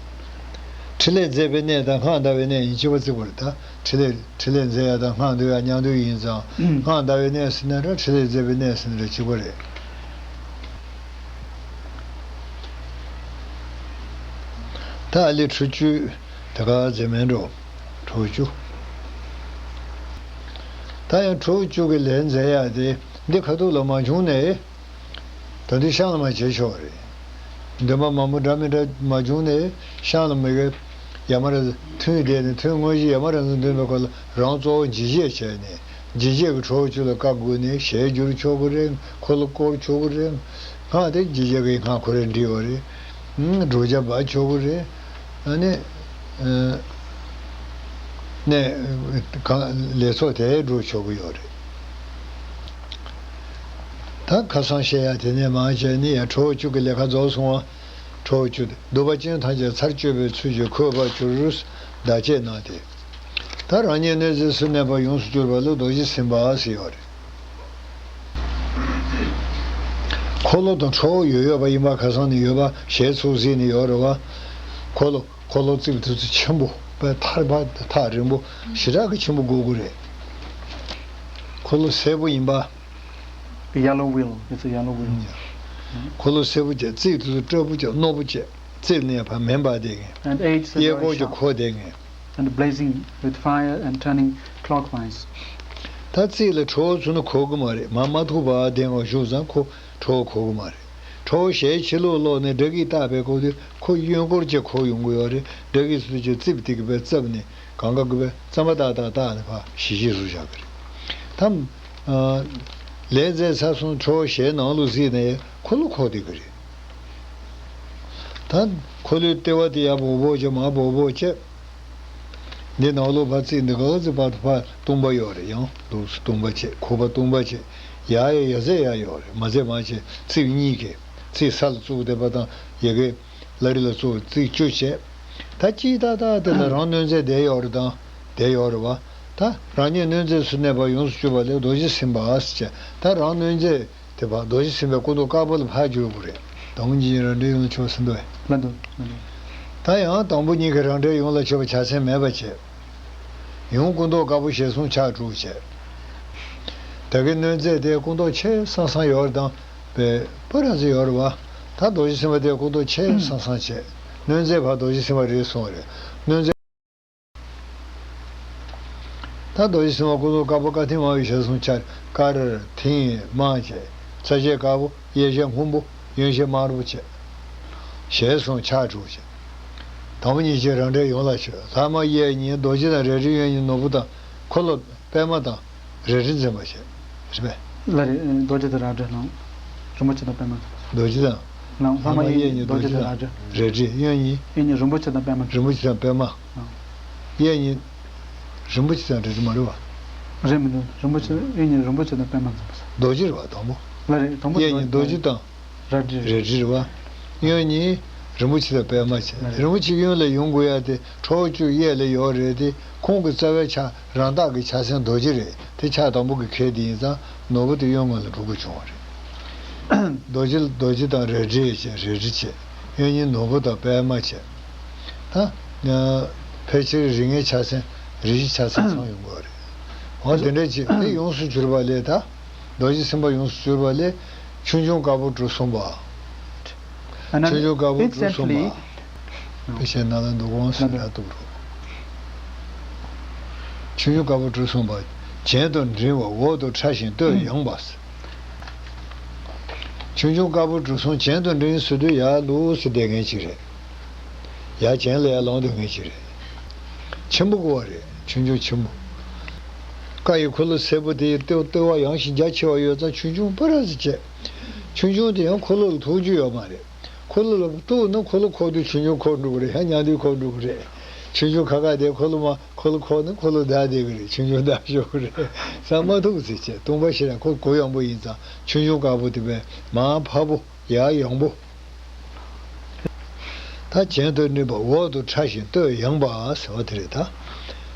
ཕྲིན་ལས་མཛད་པའི་གནས་དང་སྔགས་བཟླ་བའི་གནས་གཉིས་གཅིག་པ་བརྩི་བར་ད་ཕྲིན་ལས་ཕྲིན་ལས་མཛད་ཡ་དང་སྔགས་འདོན་ཡ་མཉམ་འདོན་ཡིན་ཙང་སྔགས་བཟླ་བའི་གནས་ཟེར་ན་ར་ཕྲིན་ལས་མཛད་པའི་གནས་ཟེར་ན་ར་གཅིག་པ་རེད། ད་ཨ་ལི་ཁྲུས་གཅོད་དེ་ག་མཛད་མེད་འགྲོ། ཁྲོ་བོ་བཅུ། ད་ཡང་ཁྲོ་བོ་བཅུ་གི་ལས་མཛད་ཡ་དེ་འདི་ཁ་ཐུག་ལ་མ་བྱུང་ནས། ད་དུང་ཤང་ལ་མ་བྱེད་ཆོག་རེད། འདོན་པ་མང་པོ་འདྲ་མི་འདྲ་མ་བྱུང་ནས་ཤང་ལ་མི་དགེ་ཡ་མ་ར་ཐུན་བསྡད་ནས་ཐུན་དངོས་གཞི་ཡ་མ་ར་འཛིན་འདོན་པའི་སྐོར་ལ་རང་གཙོ་བོ་འཇིགས་བྱེད་བྱས་ནས་འཇིགས་བྱེད་ཀྱི་ཁྲོ་བོ་བཅུ་ལ་བཀའ་བསྒོས་ནས་ཞལ་བསྒྱུར་ཆོག་གི་རེད། འཁོར་ལོ་བསྐོར་ཆོག་གི་རེད། སྔགས་དེ་འཇིགས་བྱེད་ཀྱི་སྔགས་ཁོ་རེ་འབྲི་བ་རེད། བགྲོད་བྱ་འབར་ཆོག་གི་རེད། ཨ་ནི། ནས་གང་ལས་ཚོགས་དེ་འགྲོ་ཆོག་གི་ཡོད་རེད། ད་ཁ་སང་བཤད་ཡ་དེ་ནས་མར་བྱས་ནི་ཡ་ཁྲོ་བོ་བཅུ་གི་ལས་ཀ་རྫོགས་སོང་བ། ཁྲོ་བོ་བཅུ་སྟེ་འདུས་པ་ཅན་ཐམས་ཅད་ཚར་གཅོད་པའི་ཚུལ་གྱིས་འཁོད་པར་གྱུར། བདག་བསྐྱེད་གནང་སྟེ། ད་རང་ཉིད་གནོད་འཚེ་སུ་གནས་པ་ཡོངས་སུ་གྱུར་པ་ལ་རྡོ་རྗེ་སེམས་དཔའ་ཟེར་ཡོད་རེད། འཁོར་ལོ་དང་ཁྲོ་བོ་ཡོད་ཡོད་པ་ཡིན་པ་ཁ་སང་ནས་ཡོད་པ་ཞལ་ཚུགས་གཟིགས་ནས་ཡོད་རེད་བ། འཁོར་ལོ་འཁོར་ལོ་རྩིབས་དེ་ཚོ་ཆེན་པོ་དཔེ་ཐག་པ་ཐག་རིང་པོ་ཞེ་དྲག་གི་ཆེན་པོ་དགོས་ཀྱི་རེད། འཁོར་ལོ་སེར་པོ་ཡིན་པ། Yellow wheel. It's a yellow wheel. འཁོར་ལོ་སེར་པོ་བྱས། རྩིབས་དེ་ཚོ་སྤྲ་པོ་བྱས། རྣོ་པོ་བྱས། རྩིབས་ནས་ཕར་མེ་འབར་བསྡད་མཁན། And age གཡས་སྐོར་གྱི་འཁོར་བསྡད་མཁན། And blazing with fire and turning clockwise. ད་རྩིབས་ལ་ཁྲོ་བོ་ཚུད་ན་འཁོར་གི་མ་རེད། མར་མ་ཐུག་པར་བསྡད་ངོ་བཞུགས་ཙང་ཁོ་ཁྲོ་བོ་འཁོར་གི་མ་རེད། ཁྲོ་བོ་ཞལ་ཕྱི་ལོགས་ལོག་ནས་དགྲ་བགེགས་བཏགས་པའི་སྐབས་དུས་ཁོ་གཡོན་སྐོར་གྱི་འཁོར་ཡོང་གི་ཡོད་རེད། དགྲ་བགེགས་ཚུད་ཀྱི་རྩིབས་དེ་གི་བས་རྩིབས་ནས་གང་ག་གི་བས་རྩམ་པ་ཏག་ཏག་བཏགས་ནས་ཕར་ཞི་ཞི་བཟོ་བཞག་གི་རེད། ད། ལས་མཛད་ཚར་སོང་ཁྲོ་བོ་ཞལ་ནང་ལོགས་གཟིགས་ནས་འཁོར་ལོ་འཁོར་བསྡད་ཀྱི་རེད། ད་འཁོར་ལོའི་ལྟེ་བ་དེ་ཡར་འབོག་འབོག་བྱས། མར་འབོག་འབོག་བྱས། འདི་ནང་ལོགས་ཕར་རྩིབས་འདི་ག་ཚོད་ཕར་ཕར་སྟོང་པ་ཡོད་རེད། ཡང་ལོགས་སུ་སྟོང་པ་བྱས། ཁུག་པ་སྟོང་པ་བྱས། ཡར་ཡང་ཡ་ཟེར་ཡ་ཡོད་རེད། མ་ཟེར་མ་བྱས། རྩིབས་གཉིས་ཀྱི་རྩིབས་ས་ལ་བཙུགས་བསྡད་པ་དང་ཡ་གི་བླ་རི་ལ་བཙུགས་རྩིབས་བཅུ་བྱས། ད་གཅིག་ཏག་ཏག་དེ་ལ་རང་གནོད་མཛེས་བསྡད་ཡོད་རེད་དང་བསྡད་ཡོད་རེད་བ། ད་རང་ཉིད་གནོད་མཛེས་སུ་གནས་པ་ཡོངས་སུ་གྱུར་པ་ལས་རྡོ་རྗེ་སེམས་དཔའ་ཟེར་བྱས། ད་རང་གནོད་མཛེས་དེ་བ་རྡོ་རྗེ་སེམས་དཔའི་སྐུ་མདོག་དཀར་པོ་ལ་ཕར་བསྒྱུར་དགོས་རེད། དང་པོ་ཉིད་ཀྱི་རང་འགྲེལ་ཡོངས་ལ་ཆོས་ཟིན་འདུག་བས། ལ་འདུག་ལ་འདུག་ད་ཡང་དང་པོ་ཉིད་ཀྱི་རང་འགྲེལ་ཡོངས་ལ་ཆོས་པ་བྱ་མཚན་མེད་པ་བྱས། ཡང་སྐུ་མདོག་དཀར་པོ་ཞལ་གསུམ་ཕྱག་དྲུག་བྱས། ད་གིན་གནོད་མཛེས་དེ་སྐུ་མདོག་ཆེ་སང་སང་ཡོད་རེད་དང་བས་པ་ར་ཙི་ཡོད་རེད་བ། ད་རྡོ་རྗེ་སེམས་དཔའ་དེ་སྐུ་མདོག་ཆེ་སང་སང་བྱས། གནོད་མཛེས་ཕར་རྡོ་རྗེ་སེམས་དཔའ་རེད་སོང་རེད། གནོད་མཛེས། ད་རྡོ་རྗེ་སེམས་དཔའ་སྐུ་མདོག་དཀར་པོ་དཀར་མཐིང་དམར་པོའི་ཞལ་གསུམ་ཕྱག་དཀར་མཐིང་དམར་བྱས། རྩ་ཞལ་དཀར་པོ་གཡས་ཞལ་སྔོན་པོ་གཡོན་ཞལ་དམར་པོ་བྱས། ཞལ་གསུམ་ཕྱག་དྲུག་བྱས། དང་པོ་ཉིད་ཀྱི་རང་འགྲེལ་ཡོངས་ལ་ཆོས། ལྷག་མ་གཡས་གཉིས་རྡོ་རྗེ་དང་རལ་གྲི། གཡོན་གཉིས་ནོར་བུ་དང་འཁོར་ལོ་པད་མ་དང་། རལ་གྲི་འཛིན་པ་བྱས། རེད་པས། ལ་རེད། རྡོ་རྗེ་དང་རལ་གྲི་ལ། རིན་པོ་ཆེ་དང་པད་མ་འཛིན་པ། རྡོ་རྗེ་དང་། ལ་ལྷག་མ་གཡས་གཉིས་རྡོ་རྗེ་དང་རལ་གྲི། རལ་གྲི། གཡོན་གཉིས། གཡོན་གཉིས་རིན་པོ་ཆེ་དང་པད་མ་འཛིན་པ། རིན་པོ་ཆེ་དང་པད་མ། ལ། གཡས་གཉིས། རིན་པོ་ཆེ་དང་རལ་གྲི་མ་རེད་བ། རེད་མི་འདུག་རིན་པོ་ཆེ་གཡས་གཉིས་རིན་པོ་ཆེ་དང་པད་མ་འཛིན་པ། རྡོ་རྗེ་རེད་བ་དང་པོ། ལ་རེད། དང་པོ་གཡས་གཉིས་རྡོ་རྗེ་དང་། རལ་གྲི། རལ་གྲི་རེད་བ། གཡོན་གཉིས། རིན་པོ་ཆེ་དང་པད་མ་བྱས། རིན་པོ་ཆེ་གཡོན་ལ་ཡོང་དགོས་ཡ་དེ་ཁྲོ་བོ་བཅུ་གཡས་ལ་ཡོད་རེད་དེ། ཁོང་གི་རྩ་བའི་ཆ་རང་རྟགས་ཀྱི་ཆ་མཚོན་རྡོ་རྗེ་རེད་དེ། ཆ་དང་པོ་གི་ཁེ་དེ་ཡིན་ཙང་ནོར་བུ་དེ་གཡོན་ངོས་ལ་འགྲོ་དགོས་བྱུང་བ་རེད། རྡོ་རྗེ་རྡོ་རྗེ་དང་རལ་གྲི་བྱས། རལ་གྲི་བྱས། གཡོན་གཉིས་ནོར་བུ་དང་པད་མ་བྱས། ད་ཕལ་ཆེར་རིགས་ལྔའི་ཆ་མཚོན་རིགས་བཞི་ཆ་མཚོན་ཚང་ཡོང་གི་རེད། འོ་དེ་འདྲ་བྱས་དེ་ཡོངས་སུ་གྱུར་པ་ལས། ད་རྡོ་རྗེ་སེམས་དཔའ་ཡོངས་སུ་གྱུར་པ་ལས་ཆོས་འབྱུང་དཀར་པོ་གྲུ་གསུམ་པ། And then ཆོས་འབྱུང་དཀར་པོ་གྲུ་གསུམ་པ། Instantly དཔེ་བཤད་ན་ལ་འདུག་དགོངས་སུ་ཡ་གཏུག་རོགས། ཆོས་འབྱུང་དཀར་པོ་གྲུ་གསུམ་པ། གྱེན་དུ་འགྲེང་བ་འོག་ཏུ་ཕྲ་ཞིང་སྟོད་ཡངས་པ། ཆོས་འབྱུང་དཀར་པོ་གྲུ་གསུམ་གྱེན་དུ་འགྲེང་ཟེར་དུས་ཡར་ལོགས་སུ་བསྡད་མཁན་ཅིག་རེད། ཡར་གྱེན་ལ་ཡར་ལོང་སྡོད་མཁན་ཅིག་རེད། ཆེན་པོ་དགོས་པ་རེད། ཆོས་འབྱུང་ཆེན་པོ། བཀའ་ཡི་འཁོར་ལོ་སེར་པོ་དེ་ཡི་ལྟེ་ལྟེ་བ་ཡངས་ཤིང་རྒྱ་ཆེ་བ་ཡོད་ཙང་ཆོས་འབྱུང་སྤུ་ར་ཙམ་བྱས། ཆོས་འབྱུང་དེ་ཡང་འཁོར་ལོ་ལ་ཐུག་རྒྱུ་ཡོད་མ་རེད། འཁོར་ལོ་ལ་གཏུགས་ན་འཁོར་ལོ་འཁོར་དུས་ཆོས་འབྱུང་འཁོར་འགྲོ་གི་རེད། ཡང་ཉལ་དུས་འཁོར་འགྲོ་གི་རེད། ཆོས་འབྱུང་ཁ་ཁ་དེ་འཁོར་ལོ་མ་འཁོར་ལོ་འཁོར་ན་འཁོར་ལོ་བདའ་བསྡད་གི་རེད། ཆོས་འབྱུང་བདའ་ཤོར་གི་རེད། ས་མ་ཐུག་ཟེར་བྱས་སྟོང་པ་ཤེས་རབ་ཁོ་གུ་ཡངས་པོ་ཡིན་ཙང་ཆོས་འབྱུང་དཀར་པོ་དེ་བས་མར་འཕར་པོ་ཡར་ཡངས་པོ། ད་གྱེན་དུ་འགྲེང་བ་འོག་ཏུ་ཕྲ་ཞིང་སྟོད་ཡངས་པ་ཟེར་བ་དེ་རེད་ད།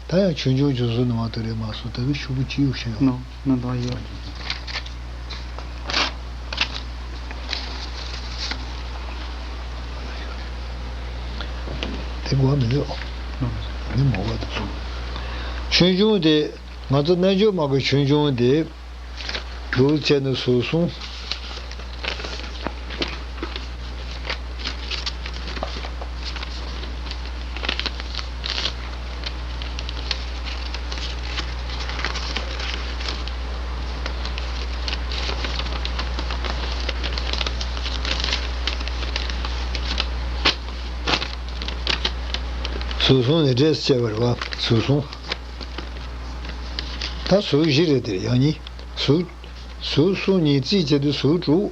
ད་ཡང་ཆོས་འབྱུང་ཆུ་སོ་ནུ་མ་དུ་རེད་མ་སོང་ད་ནི་ཤོག་བུ་ཅི་ཡོད་ཤེས་ཡོང་། ནོ་ནོ་ནོ་ཡོད། དེ་གོ་མི་འདུག་ནི་མོ་བ་དུ་སོང་། ཆོས་འབྱུང་དེ་ང་ཚོ་རྣལ་འབྱོར་མ་གི་ཆོས་འབྱུང་དེ། དྲུག་བྱས་ནས་ཟུར་གསུམ། ཟུར་གསུམ་ནི་འདྲེས་བྱས་པ་རེད་བ། ཟུར་གསུམ། ད་ཟུར་བཞི་རེད་དེ་ཡང་གཉིས། ཟུར། ཟུར་གསུམ་གཉིས་བརྩིས་བྱས་དུས་ཟུར་དྲུག་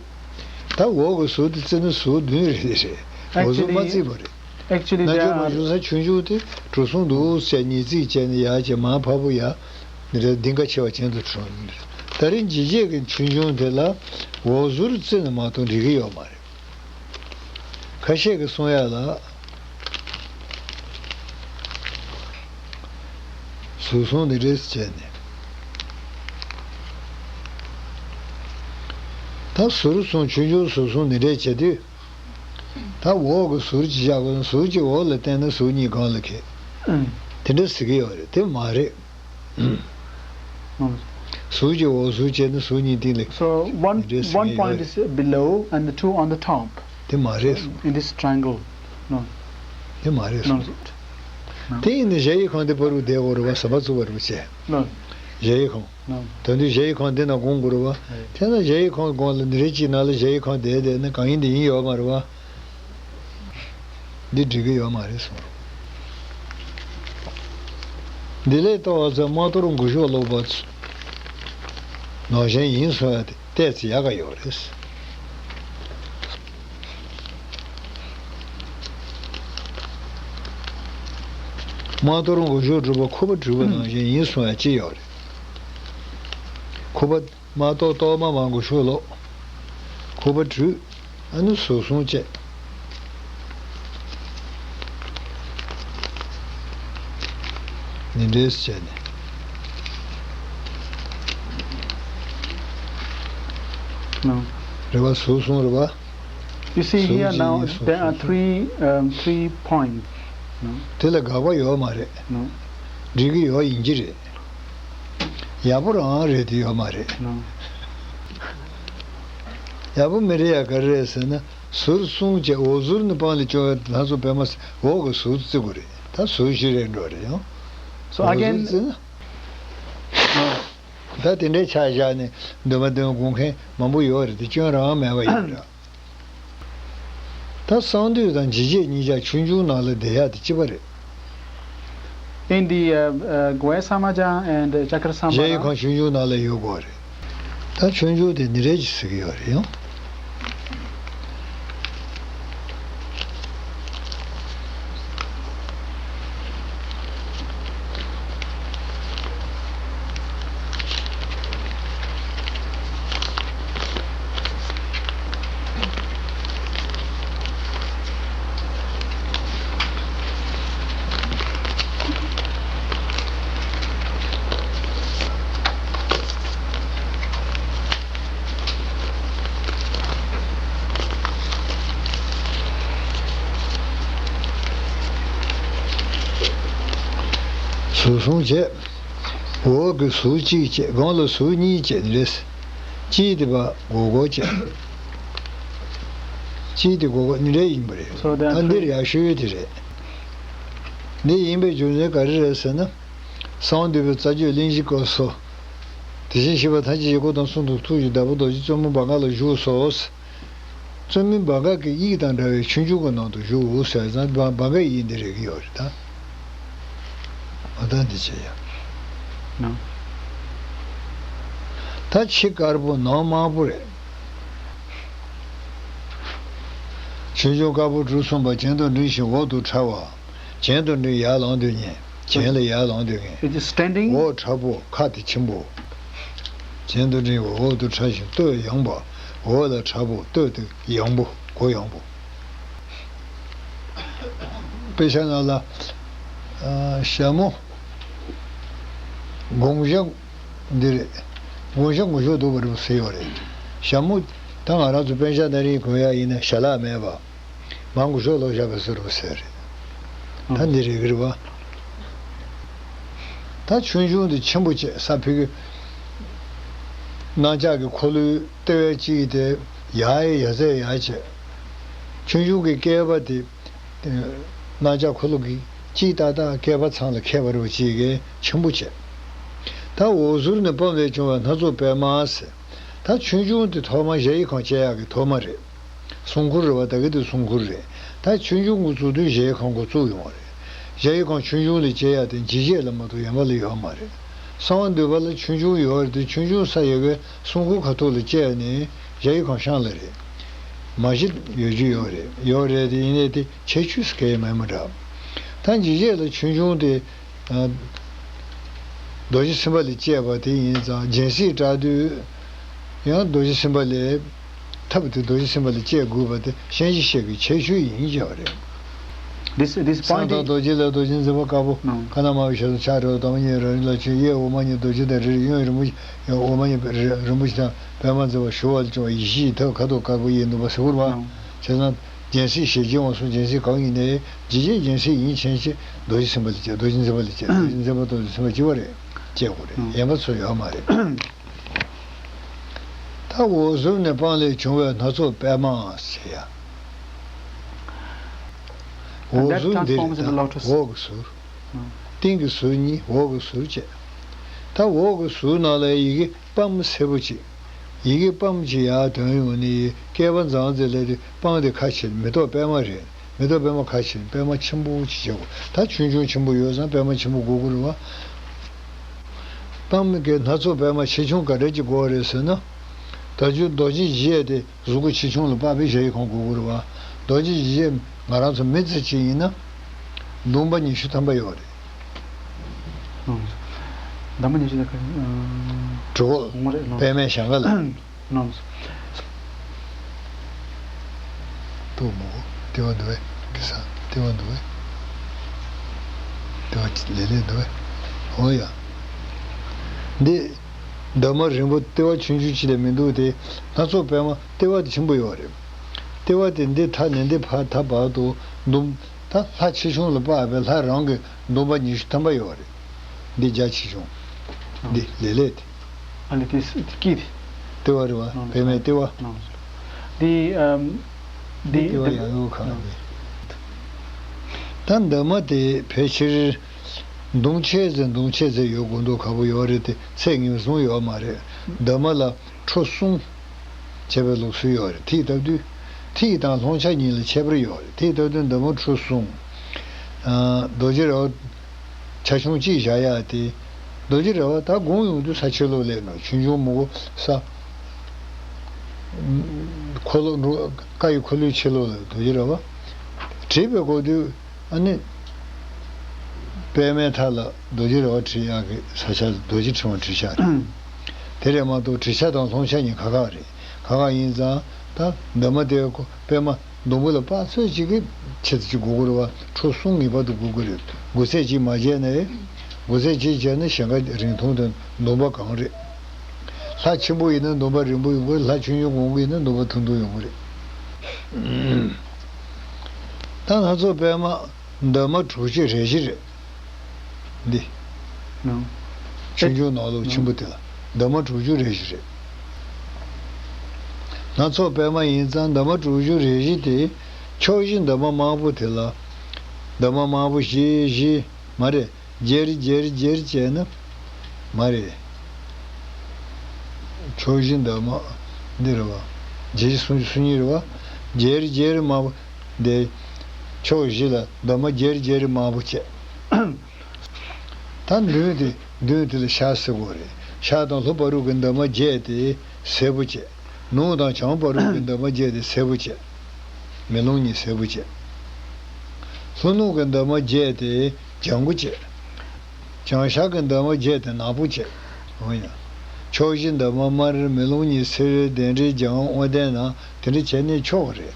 ད་འོག་གི་ཟུར་དེ་བརྩིས་ན་ཟུར་བདུན་རེད་རེད། འོག་ཟུར་མ་བརྩིས་པ་རེད། Actually, actually, རྣལ་འབྱོར་མ་བཞུགས་ས་ཆོས་འབྱུང་དེ་གྲུ་གསུམ་འདུག་ཟེར་གཉིས་བརྩིས་བྱས་ནས་ཡར་བྱས་མར་འཕར་པོ་ཡར། འདི་འདྲའི་གདིང་ཁ་ཆེ་བ་ཅན་དུ་གྲུབ། ད་རེས་འཇིགས་བྱེད་ཀྱི་ཆོས་འབྱུང་དེ་ལ་འོག་ཟུར་བརྩིས་ནས་མ་གཏོགས་འགྲིག་གི་ཡོད་མ་རེད། ཁ་ཤས་ཀྱིས་གསུང་ཡ་ལ། ཟུར་གསུམ་འདི་འདྲས་བྱས་ནས། ད་ཟུར་གསུམ་ཆོས་འབྱུང་ཟུར་གསུམ་འདི་འདྲས་བྱས་དུས། ད་འོག་གི་ཟུར་གཅིག་བཞག་དགོས་ན་ཟུར་གཅིག་འོག་ལ་བསྟན་ན་ཟུར་གཉིས་སྒང་ལ་འཁེལ། དེ་འདྲ་ཟེར་གྱི་ཡོད་རེད། དེ་མ་རེད། ཟུར་གཅིག་འོག་ཟུར་བྱས་ན་ཟུར་གཉིས་སྟེང་ལ། So one, འདི་འདྲ་ཟེར་one གྱི་ཡོད་point རེད། Is below and the two on the top དེ་མ་རེད་གསུངས། In this triangle. No. དེ་མ་རེད་གསུངས། No. དེ་ཡིན་ན་གཞལ་ཡས་ཁང་དེ་བར་དུ་བསྡད་དགོས་རེད་བ། ཟམ་པ་བཙུགས་པ་རེད་བ་བྱས། No. གཞལ་ཡས་ཁང་། No. ད་དུང་གཞལ་ཡས་ཁང་འདི་ན་དགོངས་དགོས་རེད་བ། Right. དེ་ན་གཞལ་ཡས་ཁང་དགོངས་ལ་འདི་རེད་ཅིག་ན་ལ་གཞལ་ཡས་ཁང་བསྡད་བསྡད་ན་གང་ཡིན་འདི་ཡིན་ཡོད་མ་རེད་བ། འདི་འགྲིག་གི་ཡོད་མ་རེད་གསུངས། འདི་ལས་ལྟ་བ་ཚོས་དམག་གཏོར་མགོ་གཞུག་ལོག་པ་ནང་བཞིན་ཡིན་གསུང་ཡ་དེ་ཏོག་ཙམ་ཡག་ག་ཡོད་རེད། དམག་གཏོར་མགོ་གཞུག་གྲུབ་པ་ཁུ་བ་བྲུས་པ་ནང་བཞིན་ཡིན་གསུང་ཡ་ཅི་ཡོད་རེད། ཁུ་བ། མ་གཏོགས་གཏོར་མ་མང་པོ་ཤོར་ལོ། ཁུ་བ་བྲུས། ཨ་ནི་ཟུར་གསུམ་བཅད། འདི་འདྲས་བྱས་ནས། No. རེད་བ། ཟུར་གསུམ་རེད་བ། You see here now, there are three, um, three points. No? དེ་ལ་དགག་པ་ཡོད་མ་རེད། No. འགྲིག་གི་ཡོད་ཡིན་གྱི་རེད། ཡག་པོ་རང་རེད་དེ་ཡོད་མ་རེད། No. ཡག་པོ་མི་རེད་ཡ་ག་རེ་རེད་ཟེར་ན། ཟུར་གསུམ་བཅད། འོག་ཟུར་ནི་སྤང་ལ་སྐྱོང་བའི་ལྷ་ཚོགས་པད་མ་ཟེར། འོག་གི་ཟུར་བརྩི་དགོས་རེད། ད་ཟུར་བཞི་རེད་འགྲོ་རེད་ཡང་། So འོག་ཟུར again བརྩི་ན། ད་དེ་འདྲའི་ཆ་བཞག་ནས་འདོན་མ་འདོན་དགོངས་མཁན་མང་པོ་ཡོད་རེད་དེ་སྐྱོན་རང་མེད་པ་ཡིན་འདྲ། ད་གསང་འདུས་དང་འཇིགས་བྱེད་གཉིས་ཆ་ཆོས་འབྱུང་ནང་ལ་བསྡད་ཡག་དེ་གཅིག་པ་རེད། In the, uh, uh, Guhasamaja and, uh, Chakrasambhara. གཞལ་ཡས་ཁང་ཆོས་འབྱུང་ནང་ལ་ཡོད་དགོས་རེད། ད་ཆོས་འབྱུང་དེ་འདི་རེད་ཅེས་ཟེར་གྱི་ཡོད་རེད་ཡང་། ཟུར་གསུམ་བྱས། འོག་གི་ཟུར་གཅིག་བྱས། སྒང་ལ་ཟུར་གཉིས་བྱས་ནི་རེད། གཅིག་དེ་ཕར་སྒོར་སྒོར་བྱས། གཅིག་དེ་སྒོར་སྒོར་ནི་རེད་ཡིན་པ་རེད། So there are ད་འདིར three. ཡག་ཤོས་དེ་རེད། འདི་ཡིན་པའི་རྒྱུ་མཚན་ག་རེ་རེད་ཟེར་ན། གསང་འདུས་པའི་རྩ་རྒྱུད་གླེང་གཞི་སྐབས་སུ། དེ་བཞིན་གཤེགས་པ་ཐམས་ཅད་ཀྱི་སྐུ་དང་གསུང་དང་ཐུགས་ཀྱི་བདག་པོ་རྡོ་རྗེ་བཙུན་མོ་བྷ་ག་ལ་བཞུགས་སོ། བཙུན་མོ་བྷ་ག་གི་དབྱིག་དང་འདྲ་བའི་ཆོས་འབྱུང་གི་ནང་དུ་བཞུགས་ཟེར་ཙང་བྷ་བྷ་གའི་དབྱིག་འདི་རེད་ཀྱི་ཡོད་རེད་ད། འོ་ད་འདི་བྱས་ཡ། ནང་། ད་ཕྱི་དཀར་པོ་ནང་དམར་པོ་རེད། ཆོས་འབྱུང་དཀར་པོ་གྲུ་གསུམ་པ་གྱེན་དུ་འགྲེང་ཞིང་འོག་ཏུ་ཕྲ་བ། གྱེན་དུ་འགྲེང་ཡར་ལངས་དུས་ངེས། གྱེན་ལ་ཡར་ལངས་དུས་ངེས། It is standing. འོག་ཕྲ་པོ་ཁ་དེ་ཆེན་པོ། གྱེན་དུ་འགྲེང་བ་འོག་ཏུ་ཕྲ་ཞིང་སྟོད་ཡངས་པ། འོག་ལ་ཕྲ་པོ་སྟོད་དེ་ཡངས་པོ་གོ་ཡངས་པོ། དཔེ་ཆ་ནང་ལ། ཨ། ཞྭ་མོ། དགུང་ཞྭ། འདི་རེད། དགུང་ཞྭ་དགུང་ཞྭ་འདུག་པ་རེད་ཟེར་ཡོད་རེད། ཞྭ་མོ། ད་ང་རང་ཚོ་པཎ་ཆེན་ན་རིང་གོན་ཡག་ཡིན་ན་ཞྭ་ལག་མེད་པ། མར་མགོ་ཤོག་ལོག་བཞག་པའི་བཟོ་འདྲ་ཟེར་རེད། ད་འདི་རེད་གི་རེད་བ། ད་ཆོས་འབྱུང་འདི་ཆེན་པོ་བྱས་ས་ཕི་གི། གནམ་ལྕགས་ཀྱི་འཁོར་ལོའི་ལྟེ་བའི་དཀྱིལ་དེ་ཡར་ཡར་ཚད་ཡར་བྱས། ཆོས་འབྱུང་གི་བསྐལ་པ་དེ། གནམ་ལྕགས་འཁོར་ལོ་གི་དཀྱིལ་ཏག་ཏག་བསྐལ་པ་ཚང་ལ་ཁེལ་བ་རེད་བ་ཅིག་གིས་ཆེན་པོ་བྱས། ད་འོག་ཟུར་ནས་སྤམ་ལས་བྱུང་བའི་སྣ་ཚོགས་པད་མ་ཟེར། ད་ཆོས་འབྱུང་དེ་ཐོག་མ་གཞལ་ཡས་ཁང་བཅད་ཡག་གི་ཐོག་མ་རེད། སྲུང་འཁོར་རེད་བ། ད་གི་དེ་སྲུང་འཁོར་རེད། ད་ཆོས་འབྱུང་འགོ་བཙུགས་དུས་གཞལ་ཡས་ཁང་འགོ་བཙུགས་ཡོང་བ་རེད། གཞལ་ཡས་ཁང་ཆོས་འབྱུང་ལ་བཅད་ཡག་དེ་འཇིགས་བྱེད་ལ་མ་གཏོགས་གཞན་པ་ལ་ཡོད་མ་རེད། གསང་བ་འདུས་པ་ལ་ཆོས་འབྱུང་ཡོད་རེད་དེ་ཆོས་འབྱུང་ས་ཡོད་པའི་སྲུང་འཁོར་ཁ་ཐུག་ལ་བཅད་ནས་གཞལ་ཡས་ཁང་ཤང་ལ་རེད། མ་གཞི་ཡོད་རྒྱུ་ཡོད་རེད། ཡོད་རེད་དེ་ཡིན་ནའི་དེ་ཁྱད་ཆོས་སུ་གལ་མེད་མ་འདྲ། ད་འཇིགས་བྱེད་ལ་ཆོས་འབྱུང་དེ། ཨ། རྡོ་རྗེ་སེམས་དཔའ་ལ་བཅད་པ་དེ་ཡིན་ཙང་སྦྱིན་སྲེག་བསྒྲགས་དུས། ཡང་རྡོ་རྗེ་སེམས་དཔའ་ལ། ཐབས་དེ་རྡོ་རྗེ་སེམས་དཔའ་ལ་བཅད་དགོས་པ་དེ་སྤྱན་རས་གཟིགས་ཀྱི་ཁྱད་ཆོས་ཡིན་བྱས་པ་རེད། This, this གསང་point བདག་is རྡོ་རྗེ་ལ་རྡོ་རྗེ་འཛིན་པ་དཀར་པོ། ནོ། ཁ་ན་མ་བའི་ཞལ་ཟུམ་ཕྱག་བྲལ་བ་དང་པོ་ཉིད་རང་རིག་ལ་ཆོས་གཡས་འོག་མ་ཉིད་རྡོ་རྗེ་དང་རིགས་དབྱིངས་རིན་པོ་ཆེ། འོག་མ་ཉིད་རིན་པོ་ཆེ་དང་པདྨ་འཛིན་པ་ཞུ་བ་ལ་བྱུང་བ་ཡེ་ཤེས་ཀྱི་ཐབས་ཁ་དོག་དཀར་པོ་ཡི་ནུས་པ་ཟེར་བ་རེད་བ། ནོ། བྱས་ཙང་། སྦྱིན་སྲེག་ཞལ་གྱིས་འོང་གསུམ་སྦྱིན་སྲེག་གང་ཡིན་ནའི་འཇིགས་བྱེད་སྦྱིན་སྲེག་ཡིན་ཕྱིན་ཆད་རྡོ་རྗེ་སེམས་དཔའ་ལ་བཅད། རྡོ་རྗེ་འཛིན་པ་ལ་བཅད། རྡོ་རྗེ་འཛིན་པ་རྡོ་རྗེ་སེམས་དཔའ་གཅིག་པ་རེད། བཅད་དགོས་རེད། ཨང་། གཞན་པ་ཚོ་ཡོད་མ་རེད། ད་འོག་ཟུར་ནས་སྤམ་ལས་བྱུང་བའི་སྣ་ཚོགས་པད་མ་ཟེར་ཡ། And འོག་that ཟུར་འདི་རེད། transforms into ད་lotus. འོག་གི་ཟུར། ཨང་། སྟེང་གི་ཟུར་གཉིས་འོག་གི་ཟུར་བཅས། ད་འོག་གི་ཟུར་ནང་ལ་ཡི་གེ་པདྨ་སེར་པོ་གཅིག། ཡི་གེ་པདྨ་གཅིག་ཡར་ཐོན་ཡོང་ནས་བསྐལ་པ་འཛམ་བུ་གླིང་ལ་དེ་སྤམ་དེ་ཁ་ཕྱིར། མེ་ཏོག་པད་མ་རེད། མེ་ཏོག་པད་མ་ཁ་ཕྱིར་པད་མ་ཆེན་པོ་གཅིག་བྱེད་དགོས། ད་ཆོས་འབྱུང་ཆེན་པོ་ཡོད་ཙང་པད་མ་ཆེན་པོ་དགོས་ཀྱི་རེད་བ། པདྨ་གི་སྣ་ཚོགས་པད་མ་ཆེ་ཆུང་ག་འདྲ་ཅིག་དགོས་རེད་ཟེར་ན། ད་ཆོས་རྡོ་རྗེ་འཇིགས་བྱེད་དེ་གཟུགས་པོ་ཆེ་ཆུང་ལ་དཔག་པའི་གཞལ་ཡས་ཁང་དགོས་ཀྱི་རེད་བ། རྡོ་རྗེ་འཇིགས་བྱེད་ང་རང་ཚོ་མི་ཚེ་གཅིག་ཡིན་ན། འདོན་པ་ཉི་ཤུ་ཐམ་པ་ཡོད་རེད། ཨང་། འདོན་པ་ཉི་ཤུ་དང་ཁ། ཨང་། གྲུ་འོག་ངོ་རེད། ཨང་། པད་མའི་ཞལ་སྔ་ལ། ཨང་། ཏོག་མོ། ལྟེ་བ་འདུག་པས། གེ་སར་ལྟེ་བ་འདུག་པས། ལྟེ་བ་ལེ་ལེ་འདུག་པས། འོ་ཡ། འདི། འདབ་མ་རིང་པོ་ལྟེ་བ་ཆུང་ཆུང་ཅིག་ལས་མི་འདུག་སྟེ། སྣ་ཚོགས་པད་མ་ལྟེ་བ་དེ་ཆེན་པོ་ཡོད་རེད། ལྟེ་བ་དེ་འདི་མཐའ་ནས་འདི་ཕར་མཐའ་བར་དུ་འདོམ། ད་ལྷ་ཆེ་ཆུང་ལ་དཔག་པའི་ལྷ་རང་གི་འདོམ་པ་ཉི་ཤུ་ཐམ་པ་ཡོད་རེད། འདི་རྒྱ་ཆེ་ཆུང་། འདི་ལེ་ལེ་དེ། ཨ་ལེ་དེ་ཀི་དེ། ལྟེ་བ་རེད་བ། ཨང་། པད་མའི་ལྟེ་བ། ཨང་། འདི་ཨམ། འདི་འདི་ལྟེ་བ་ཡང་ཡོད་ཁ་ཨང་། འདི། ད་འདབ་མ་དེ་ཕལ་ཆེར། མདུང་ཕྱེད་ཙམ་མདུང་ཕྱེད་ཙམ་ཡོད་དགོས་འདུག་ག་པོ་ཡོད་རེད་དེ་ཚད་ངེས་བཟུང་ཡོད་མ་རེད། འདབ་མ་ལ་ཁྲོ་གསུམ། བྱས་པའི་ལུགས་སྲོལ་ཡོད་རེད། ཐིག་བཏབ་དུས། ཐིག་དང་ལྷོང་ཆ་གཉིས་ལ་ཁྱད་པར་ཡོད་རེད། ཐིག་བཏབ་དུས་འདབ་མ་ཁྲོ་གསུམ། ཨ། རྡོ་རྗེ་ར་བ། ཆ་ཆུང་གཅིག་བཞག་ཡག་དེ། རྡོ་རྗེ་ར་བ་ད་དགུང་ཡོང་དུས་ས་ཕྱི་ལོགས་སླེབས་ནོ། ཆུང་ཆུང་མོ་གོ་ས། འཁོར་ལོ་འགྲོ། ཀ་ཡི་འཁོར་ལོའི་ཕྱི་ལོགས་ལ་རྡོ་རྗེ་ར་བ། བྲིས་པའི་གོ་དུས། ཨ་ནི། པད་མའི་མཐའ་ལ་རྡོ་རྗེ་ར་བ་བྲིས་ཡག་གི་ས་ཆ་རྡོ་རྗེ་ཕྲེང་བ་བྲིས་ཤག་རེད། དེ་རེད་མ་གཏོགས་བྲིས་ཆ་དང་ལྷོང་ཆ་གཉིས་ཁག་ཁག་རེད། ཁག་ཁག་ཡིན་ཙང་ད་འདབ་མ་དེ་ཁོ་པད་མ་ཟླུམ་པོ་ལ་དཔག་ཚོད་ཅིག་གི་ཆེད་དུ་ཅིག་དགོས་ཀྱི་རེད་བ། ཁྲོ་གསུམ་ངེས་པར་དུ་དགོས་ཀྱི་རེད། དགུ་ཚད་ཅིག་མ་བྱས་ནས། དགུ་ཚད་ཅིག་བྱས་ན་ཞེང་ཁ་རིང་ཐུང་དང་ཟླུམ་པ་གང་རེད། ལྷ་ཆེན་པོ་ཡིན་ན་ཟླུམ་པ་རིང་པོ་ཡོང་གི་རེད། ལྷ་ཆུང་ཆུང་གོང་གི་ཡིན་ན་ཟླུམ་པ་ཐུང་ཐུང་ཡོང་གི་རེད། ད་སྣ་ཚོགས་པད་མ། འདབ་མ་དྲུག་ཅུ་རེ་བཞི་རེད། འདི། ཆུང་ཆུང་ནང་ལོགས་ཆེན་པོ་དེ་ལ་འདབ་མ་དྲུག་ཅུ་རེ་བཞི་རེད། སྣ་ཚོགས་པད་མ་ཡིན་ཙང་འདབ་མ་དྲུག་ཅུ་རེ་བཞི་དེ་ཕྱོགས་བཞི་འདབ་མ་དམར་པོ་དེ་ལ། འདབ་མ་དམར་པོ་བཞི་བཞི་མ་རེད། བརྒྱད་རེ་བརྒྱད་རེ་བརྒྱད་རེ་བྱས་ན། མ་རེད། ཕྱོགས་བཞི་འདབ་མ་འདི་རེད་བ། བརྒྱད་བཞི་སུམ་ཅུ་སོ་གཉིས་རེད་བ། བརྒྱད་རེ་བརྒྱད་རེ་དམར་པོ། འདི། ཕྱོགས་བཞི་ལ་འདབ་མ་བརྒྱད་རེ་བརྒྱད་རེ་དམར་པོ་བྱས། ད་མདུན་དེ། མདུན་དེ་ལ་ཤར་ཟེར་དགོས་རེད། ཤར་དང་ལྷོ་བར་དུ་གི་འདབ་མ་བརྒྱད་དེ་སེར་པོ་བྱས། ནུབ་དང་བྱང་བར་དུ་གི་འདབ་མ་བརྒྱད་དེ་སེར་པོ་བྱས། མེ་ལོང་གཉིས་སེར་པོ་བྱས། ལྷོ་ནུབ་ཀྱི་འདབ་མ་བརྒྱད་དེ་ལྗང་གུ་བྱས། བྱང་ཤར་གྱི་འདབ་མ་བརྒྱད་དེ་ནག་པོ་བྱས། འོ་ཡ། ཕྱོགས་བཞི་འདབ་མ་དམར། མེ་ལོང་གཉིས་སེར། གདན་འདྲེན་ལྗང་། དབང་ལྡན་ནག། དེ་འདྲ་བྱས་ནས་ཕྱོགས་རེད།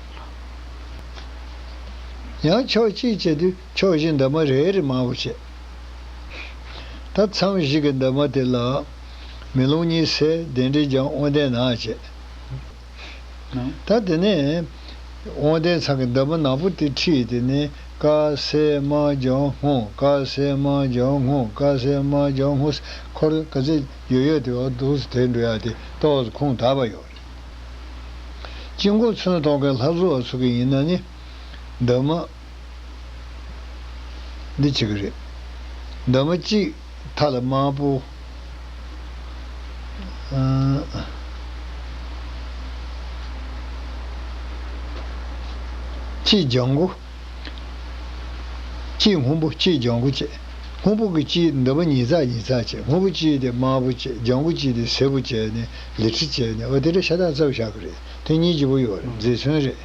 ཡང་ཕྱོགས་གཅིག་བྱས་དུས་ཕྱོགས་བཞི་འདབ་མ་རེ་རེ་དམར་པོ་བྱས། ད་མཚམས་བཞི་གི་འདབ་མ་དེ་ལ། མེ་ལོང་གཉིས་སེར། གདན་འདྲེན་ལྗང་། དབང་ལྡན་ནག་བྱས། ད་དེ་ནས་དབང་ལྡན་ཚང་གི་འདབ་མ་ནག་པོ་དེ་ཁྲིད་དེ་ནས་དཀར་སེར་དམར་ལྗང་སྔོ། དཀར་སེར་དམར་ལྗང་སྔོ། དཀར་སེར་དམར་ལྗང་སྔོ། འཁོར་ག་ཚད་ཡོད་ཡོད་དེ་བ་འདུག་སེ་དེ་འགྲོ་ཡ་དེ་ཏོག་ཙམ་ཁུངས་དག་པ་ཡོད་རེད། དཀྱིལ་འཁོར་ཚོན་མདོག་གི་ལྷ་བཟོ་བ་ཚོ་གི་ཡིན་ན་ནི། འདབ་མ། འདི་བྱེད་ཀྱི་རེད། འདབ་མ་གཅིག་མཐའ་ལ་དམར་པོ། ཨ། གཅིག་ལྗང་གུ། གཅིག་སྔོན་པོ། གཅིག་ལྗང་གུ་བྱས། སྔོན་པོ་གི་གཅིག་འདབ་མ་ཉིས་བརྩེགས་ཉིས་བརྩེགས་བྱས། སྔོན་པོ་གཅིག་དེ་དམར་པོ་བྱས། ལྗང་གུ་གཅིག་དེ་སེར་པོ་བྱས་ནས་ལི་ཁྲི་བྱས་ནས། འོ་དེ་འདྲ་ཤ་སྟག་རྩ་བཞག་གི་རེད། དེ་སྙིང་རྗེ་པོ་ཡོད་རེད། མཛེས་ཚོན་རེད།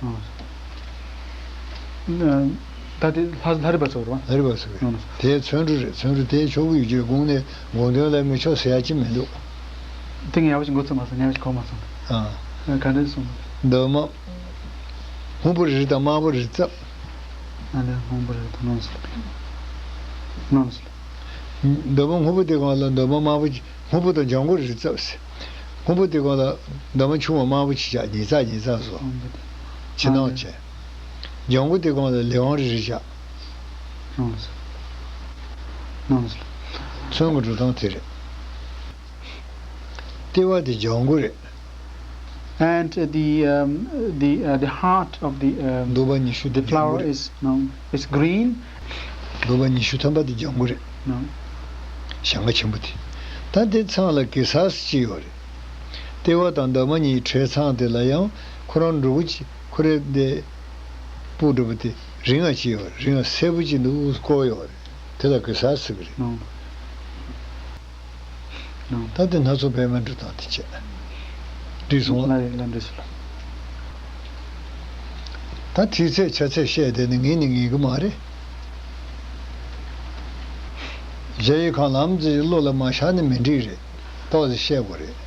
ད་དེ་ལྷ་ལྷ་རི་པ་ཚོ་རེད་བ། ལྷ་རི་པ་ཚོ་རེད། ཨང་། དེ་ཚོན་གྲུ་རེད། ཚོན་གྲུ་དེ་ཆོག་གི་ཡོད་ཀྱི། དགུང་ནས་དགོངས་དོན་ལ་མི་ཆོག་ཟེར་ཡ་ཅི་མི་འདུག། དེ་ངས་ཡག་པོ་ཞིག་མགོ་ཚོས་མ་སོང་། ངས་ཡག་པོ་ཞིག་གོ་མ་སོང་། ཨ། ངས་ག་འདྲ་སོང་། འདབ་མ་སྔོན་པོ་རེ་རེ་དང་དམར་པོ་རེ་རེ་བརྩེགས། ཨ་ནི་སྔོན་པོ་རེ་རེ་དང་ནོན་སོང་། ནོན་སོང་། འདབ་མ་སྔོན་པོ་དེ་སྒང་ལ་འདབ་མ་དམར་པོ། སྔོན་པོ་དང་ལྗང་གུ་རེ་རེ་བརྩེགས། སྔོན་པོ་དེ་སྒང་ལ་འདབ་མ་ཆུང་བ་དམར་པོ་གཅིག་བཞག། ཉིས་བརྩེགས་ཉིས་བརྩེགས་བཟོ། སྔོན་པོ་དེ། ཕྱི་ནང་བྱས། ལྗང་གུ་དེ་སྒང་ལ་ལས་དབང་རེ་རེ་བཞག། ནོན་སོང་། ནོན་སོང་། ཚོན་གྱི་འགྲོ་སྟངས་དེ་རེད། ལྟེ་བ་དེ་ལྗང་གུ་རེད། And the, um, the, uh, the heart of the, um, འདུག་པ་ཉི་ཤུ་the དེ་ལྗང་གུ flower རེད། Is, no, it's green. འདུག་པ་ཉི་ཤུ་ཐམ་པ་དེ་ལྗང་གུ་རེད། No. ཞེང་ཁ་ཆེན་པོ་དེ། ད་དེ་ཚང་ལ་གེ་སར་ཅིག་ཡོད་རེད། ལྟེ་བ་དང་འདབ་མ་གཉིས་བྲེས་ཚང་དེ་ལ་ཡང་ཁོ་རང་འབྲུ་གུ་ཅིག་ཁོ་རེ་དེ་སྤུ་གྲུ་པོ་དེ་རིང་ང་ཅིག་ཡོད་རེད། རིང་ང་སེར་པོ་ཅིག་འདུག་བསྐོར་ཡོད་རེད། དེ་ལ་གེ་སར་ཟེར་གི་རེད། No. ད་དེ་སྣ་ཚོགས་པད་མའི་འགྲོ་སྟངས་དེ་བྱས། འགྲིག་སོང་ལ། ལ་ལ་འགྲིག་སོང་ལ། ད་ཐིག་ཚད་ཆ་ཚད་བཤད་བསྡད་ན་ངས་ནི་ངེས་གི་མ་རེད། གཞལ་ཡས་ཁང་ལམ་ཙེ་བློ་ལ་མ་ཤར་ན་མི་འགྲིག་རེད། ཏོག་ཙེ་བཤད་དགོས་རེད།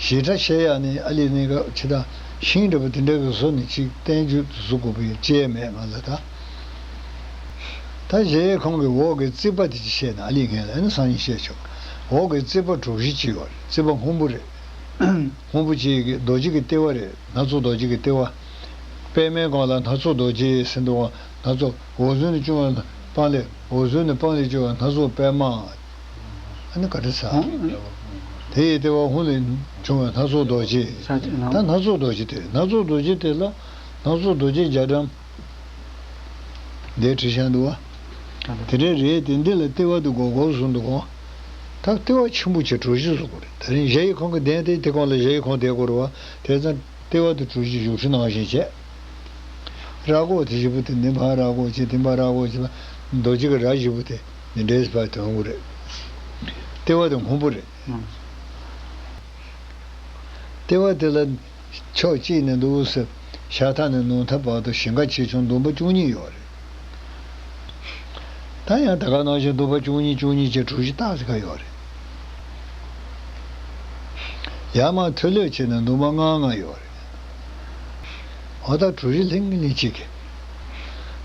ཞེ་དྲག་བཤད་ཡག་ནི་ཨ་ལི་གནས་སྐབས་ཕྱི་དང་ཤིང་འདྲ་པོ་དེ་འདྲ་གི་བཟོ་ནི་ཅིག་བསྟན་རྒྱུ་བཟོ་དགོས་པའི་ཅེས་མེད་ང་ལ་ད། ད་གཞལ་ཡས་ཁང་གི་འོག་གི་རྩིག་པ་དེ་ཅིག་བཤད་ན་ཨ་ལི་ངས་ལ་ཨ་ནི་སང་ཉིན་བཤད་ཆོག། འོག་གི་རྩིག་པ་གྲུ་བཞི་ཅིག་ཡོད་རེད། རྩིག་པ་སྔོན་པོ་རེད། སྔོན་པོ་ཅིག་གི་རྡོ་རྗེ་གི་ལྟེ་བ་རེད། སྣ་ཚོགས་རྡོ་རྗེ་གི་ལྟེ་བ། པད་མའི་སྒང་ལ་སྣ་ཚོགས་རྡོ་རྗེ་ཟེར་འདུག་བ། སྣ་ཚོགས་འོག་ཟོན་ནས་བྱུང་བ་སྤང་ལེབ། འོག་ཟོན་ནས་སྤང་ལེབ་བྱུང་བ་སྣ་ཚོགས་པད་མ། ཨ་ནི་ག་འདྲ་ཟ། དེ་ཡི་ལྟེ་བ་ཧཱུྃ་ལས་བྱུང་བའི་སྣ་ཚོགས་རྡོ་རྗེ། ད་སྣ་ཚོགས་རྡོ་རྗེ་དེ་རེད། སྣ་ཚོགས་རྡོ་རྗེ་དེ་ལ་སྣ་ཚོགས་རྡོ་རྗེ་རྒྱ་གྲམ། འདིར་བྲིས་བཞག་འདུག་བ། དེ་འདྲ་རེད་དེ། འདི་ལ་ལྟེ་བ་དེ་སྒོར་སྒོར་བཟོས་འདུག་གོ། ད་ལྟེ་བ་ཆེན་པོ་བྱས་གྲུ་བཞི་བཟོ་དགོས་རེད། དེ་རིང་གཞལ་ཡས་ཁང་གི་གདན་དེ་དེ་སྒང་ལ་གཞལ་ཡས་ཁང་བསྡད་དགོས་རེད་བ། དེ་ཙང་ལྟེ་བ་དེ་གྲུ་བཞི་བཞུགས་ཁྲི་ནང་བཞིན་བྱས། ར་སྐོར་དེ་བཞི་པོ་དེ་འདི་ཕར་ར་སྐོར་བྱས། དེ་ཕར་ར་སྐོར་བྱས། རྡོ་རྗེ་གི་ར་བཞི་པོ་དེ་འདི་འདྲའི་ཕར་དོན་དགོས་རེད། ལྟེ་བ་དེ་སྔོན་པོ་རེད། ལྟེ་བ་དེ་ལ་ཕྱོགས་གཅིག་ནས་འདུག་སེ་ཤར་མཐའ་ནས་ནུབ་མཐའ་བར་དུ་ཞེང་ཁ་ཆེ་ཆུང་འདུན་པ་བཅུ་གཉིས་ཡོད་རེད། ད་ཡང་ད་ག་ནང་བཞིན་འདུན་པ་བཅུ་གཉིས་བཅུ་གཉིས་ཀྱི་གྲུ་བཞི་ཏག་ཙམ་ཡོད་རེད། ཡར་མར་མཐོ་ལོས་བྱས་ནས་འདུན་པ་ལྔ་ལྔ་ཡོད་རེད། འོ་ད་གྲུ་བཞི་ལྷིང་ལྷིང་གཅིག་གི།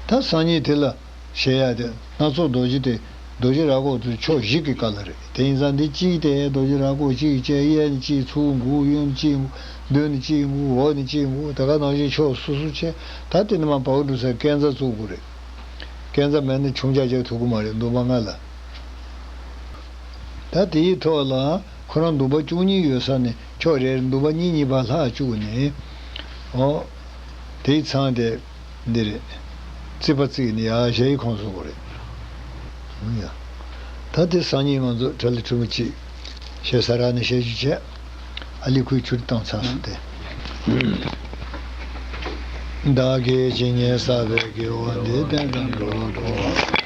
ད་སང་ཉིན་དེ་ལ། བཤད་ཡ་དེ་སྣ་ཚོགས་རྡོ་རྗེ་དེ་རྡོ་རྗེ་ར་སྐོར་དེ་ཕྱོགས་བཞི་གི་ཀ་ལ་རེད། དེ་ཡིན་ཙང་འདི་གཅིག་དེ་རྡོ་རྗེ་ར་སྐོར་གཅིག་བྱས། གཡས་ནས་གཅིག་ཚུར་འགུག། གཡོན་ནས་གཅིག་འགུག། མདུན་ནས་གཅིག་འགུག། འོག་ནས་གཅིག་འགུག། ད་ག་ནང་བཞིན་ཕྱོགས་སོ་སོ་བྱས། ད་དེ་ནས་མར་བར་འགྲོ་ས་སྐས་འཛེག་བཙུགས་དགོས་རེད། སྐས་འཛེག་མེད་ན་ཆུང་ཆ་རྒྱག་ཐུབ་ཀྱི་མ་རེད། འདུན་པ་ལྔ་ལ། ད་དེའི་ཐོག་ལ་ཁོ་རང་འདུན་པ་བཅུ་གཉིས་ཡོད་ས་ནས་ཕྱོགས་རེར་འདུན་པ་གཉིས་གཉིས་པ་ལྷག་བཅུག་ནས། ཨོ། དེའི་མཚམས་དེ་འདི་རེད། རྩིག་པ་བརྩིགས་ནས་ཡར་གཞལ་ཡས་ཁང་བཟོ་དགོས་རེད། ཡ། ད་དེ་སང་ཉིན་ང་ཚོ་གྲྭ་ལས་ཕྲུ་གུ་གཅིག་ཞེ་ས་ར་ནས་བཤད་རྒྱུ་བྱས། ཨ་ལི་ཁུའི་ཆུ་བཏང་ཚར་སོང་སྟེ། བདག་གིས་ཇི་སྙེད་བསགས་པའི་དགེ་བ་འདི་བསྟན་དང་འགྲོ་བ་ཀུན།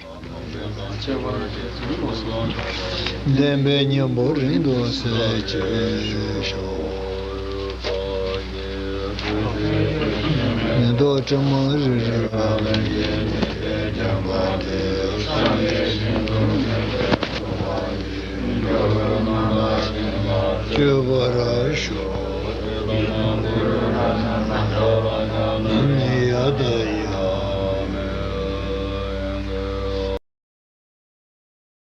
བདེན་པའི་སྙིང་པོ་རིང་དུ་གསལ་བྱེད་ཤོག། མི་ལྡོག་དྲི་མ་རེ་རེ་བ། སྤྱོད་པར་ཤོག། ཡ་ད་ཡ།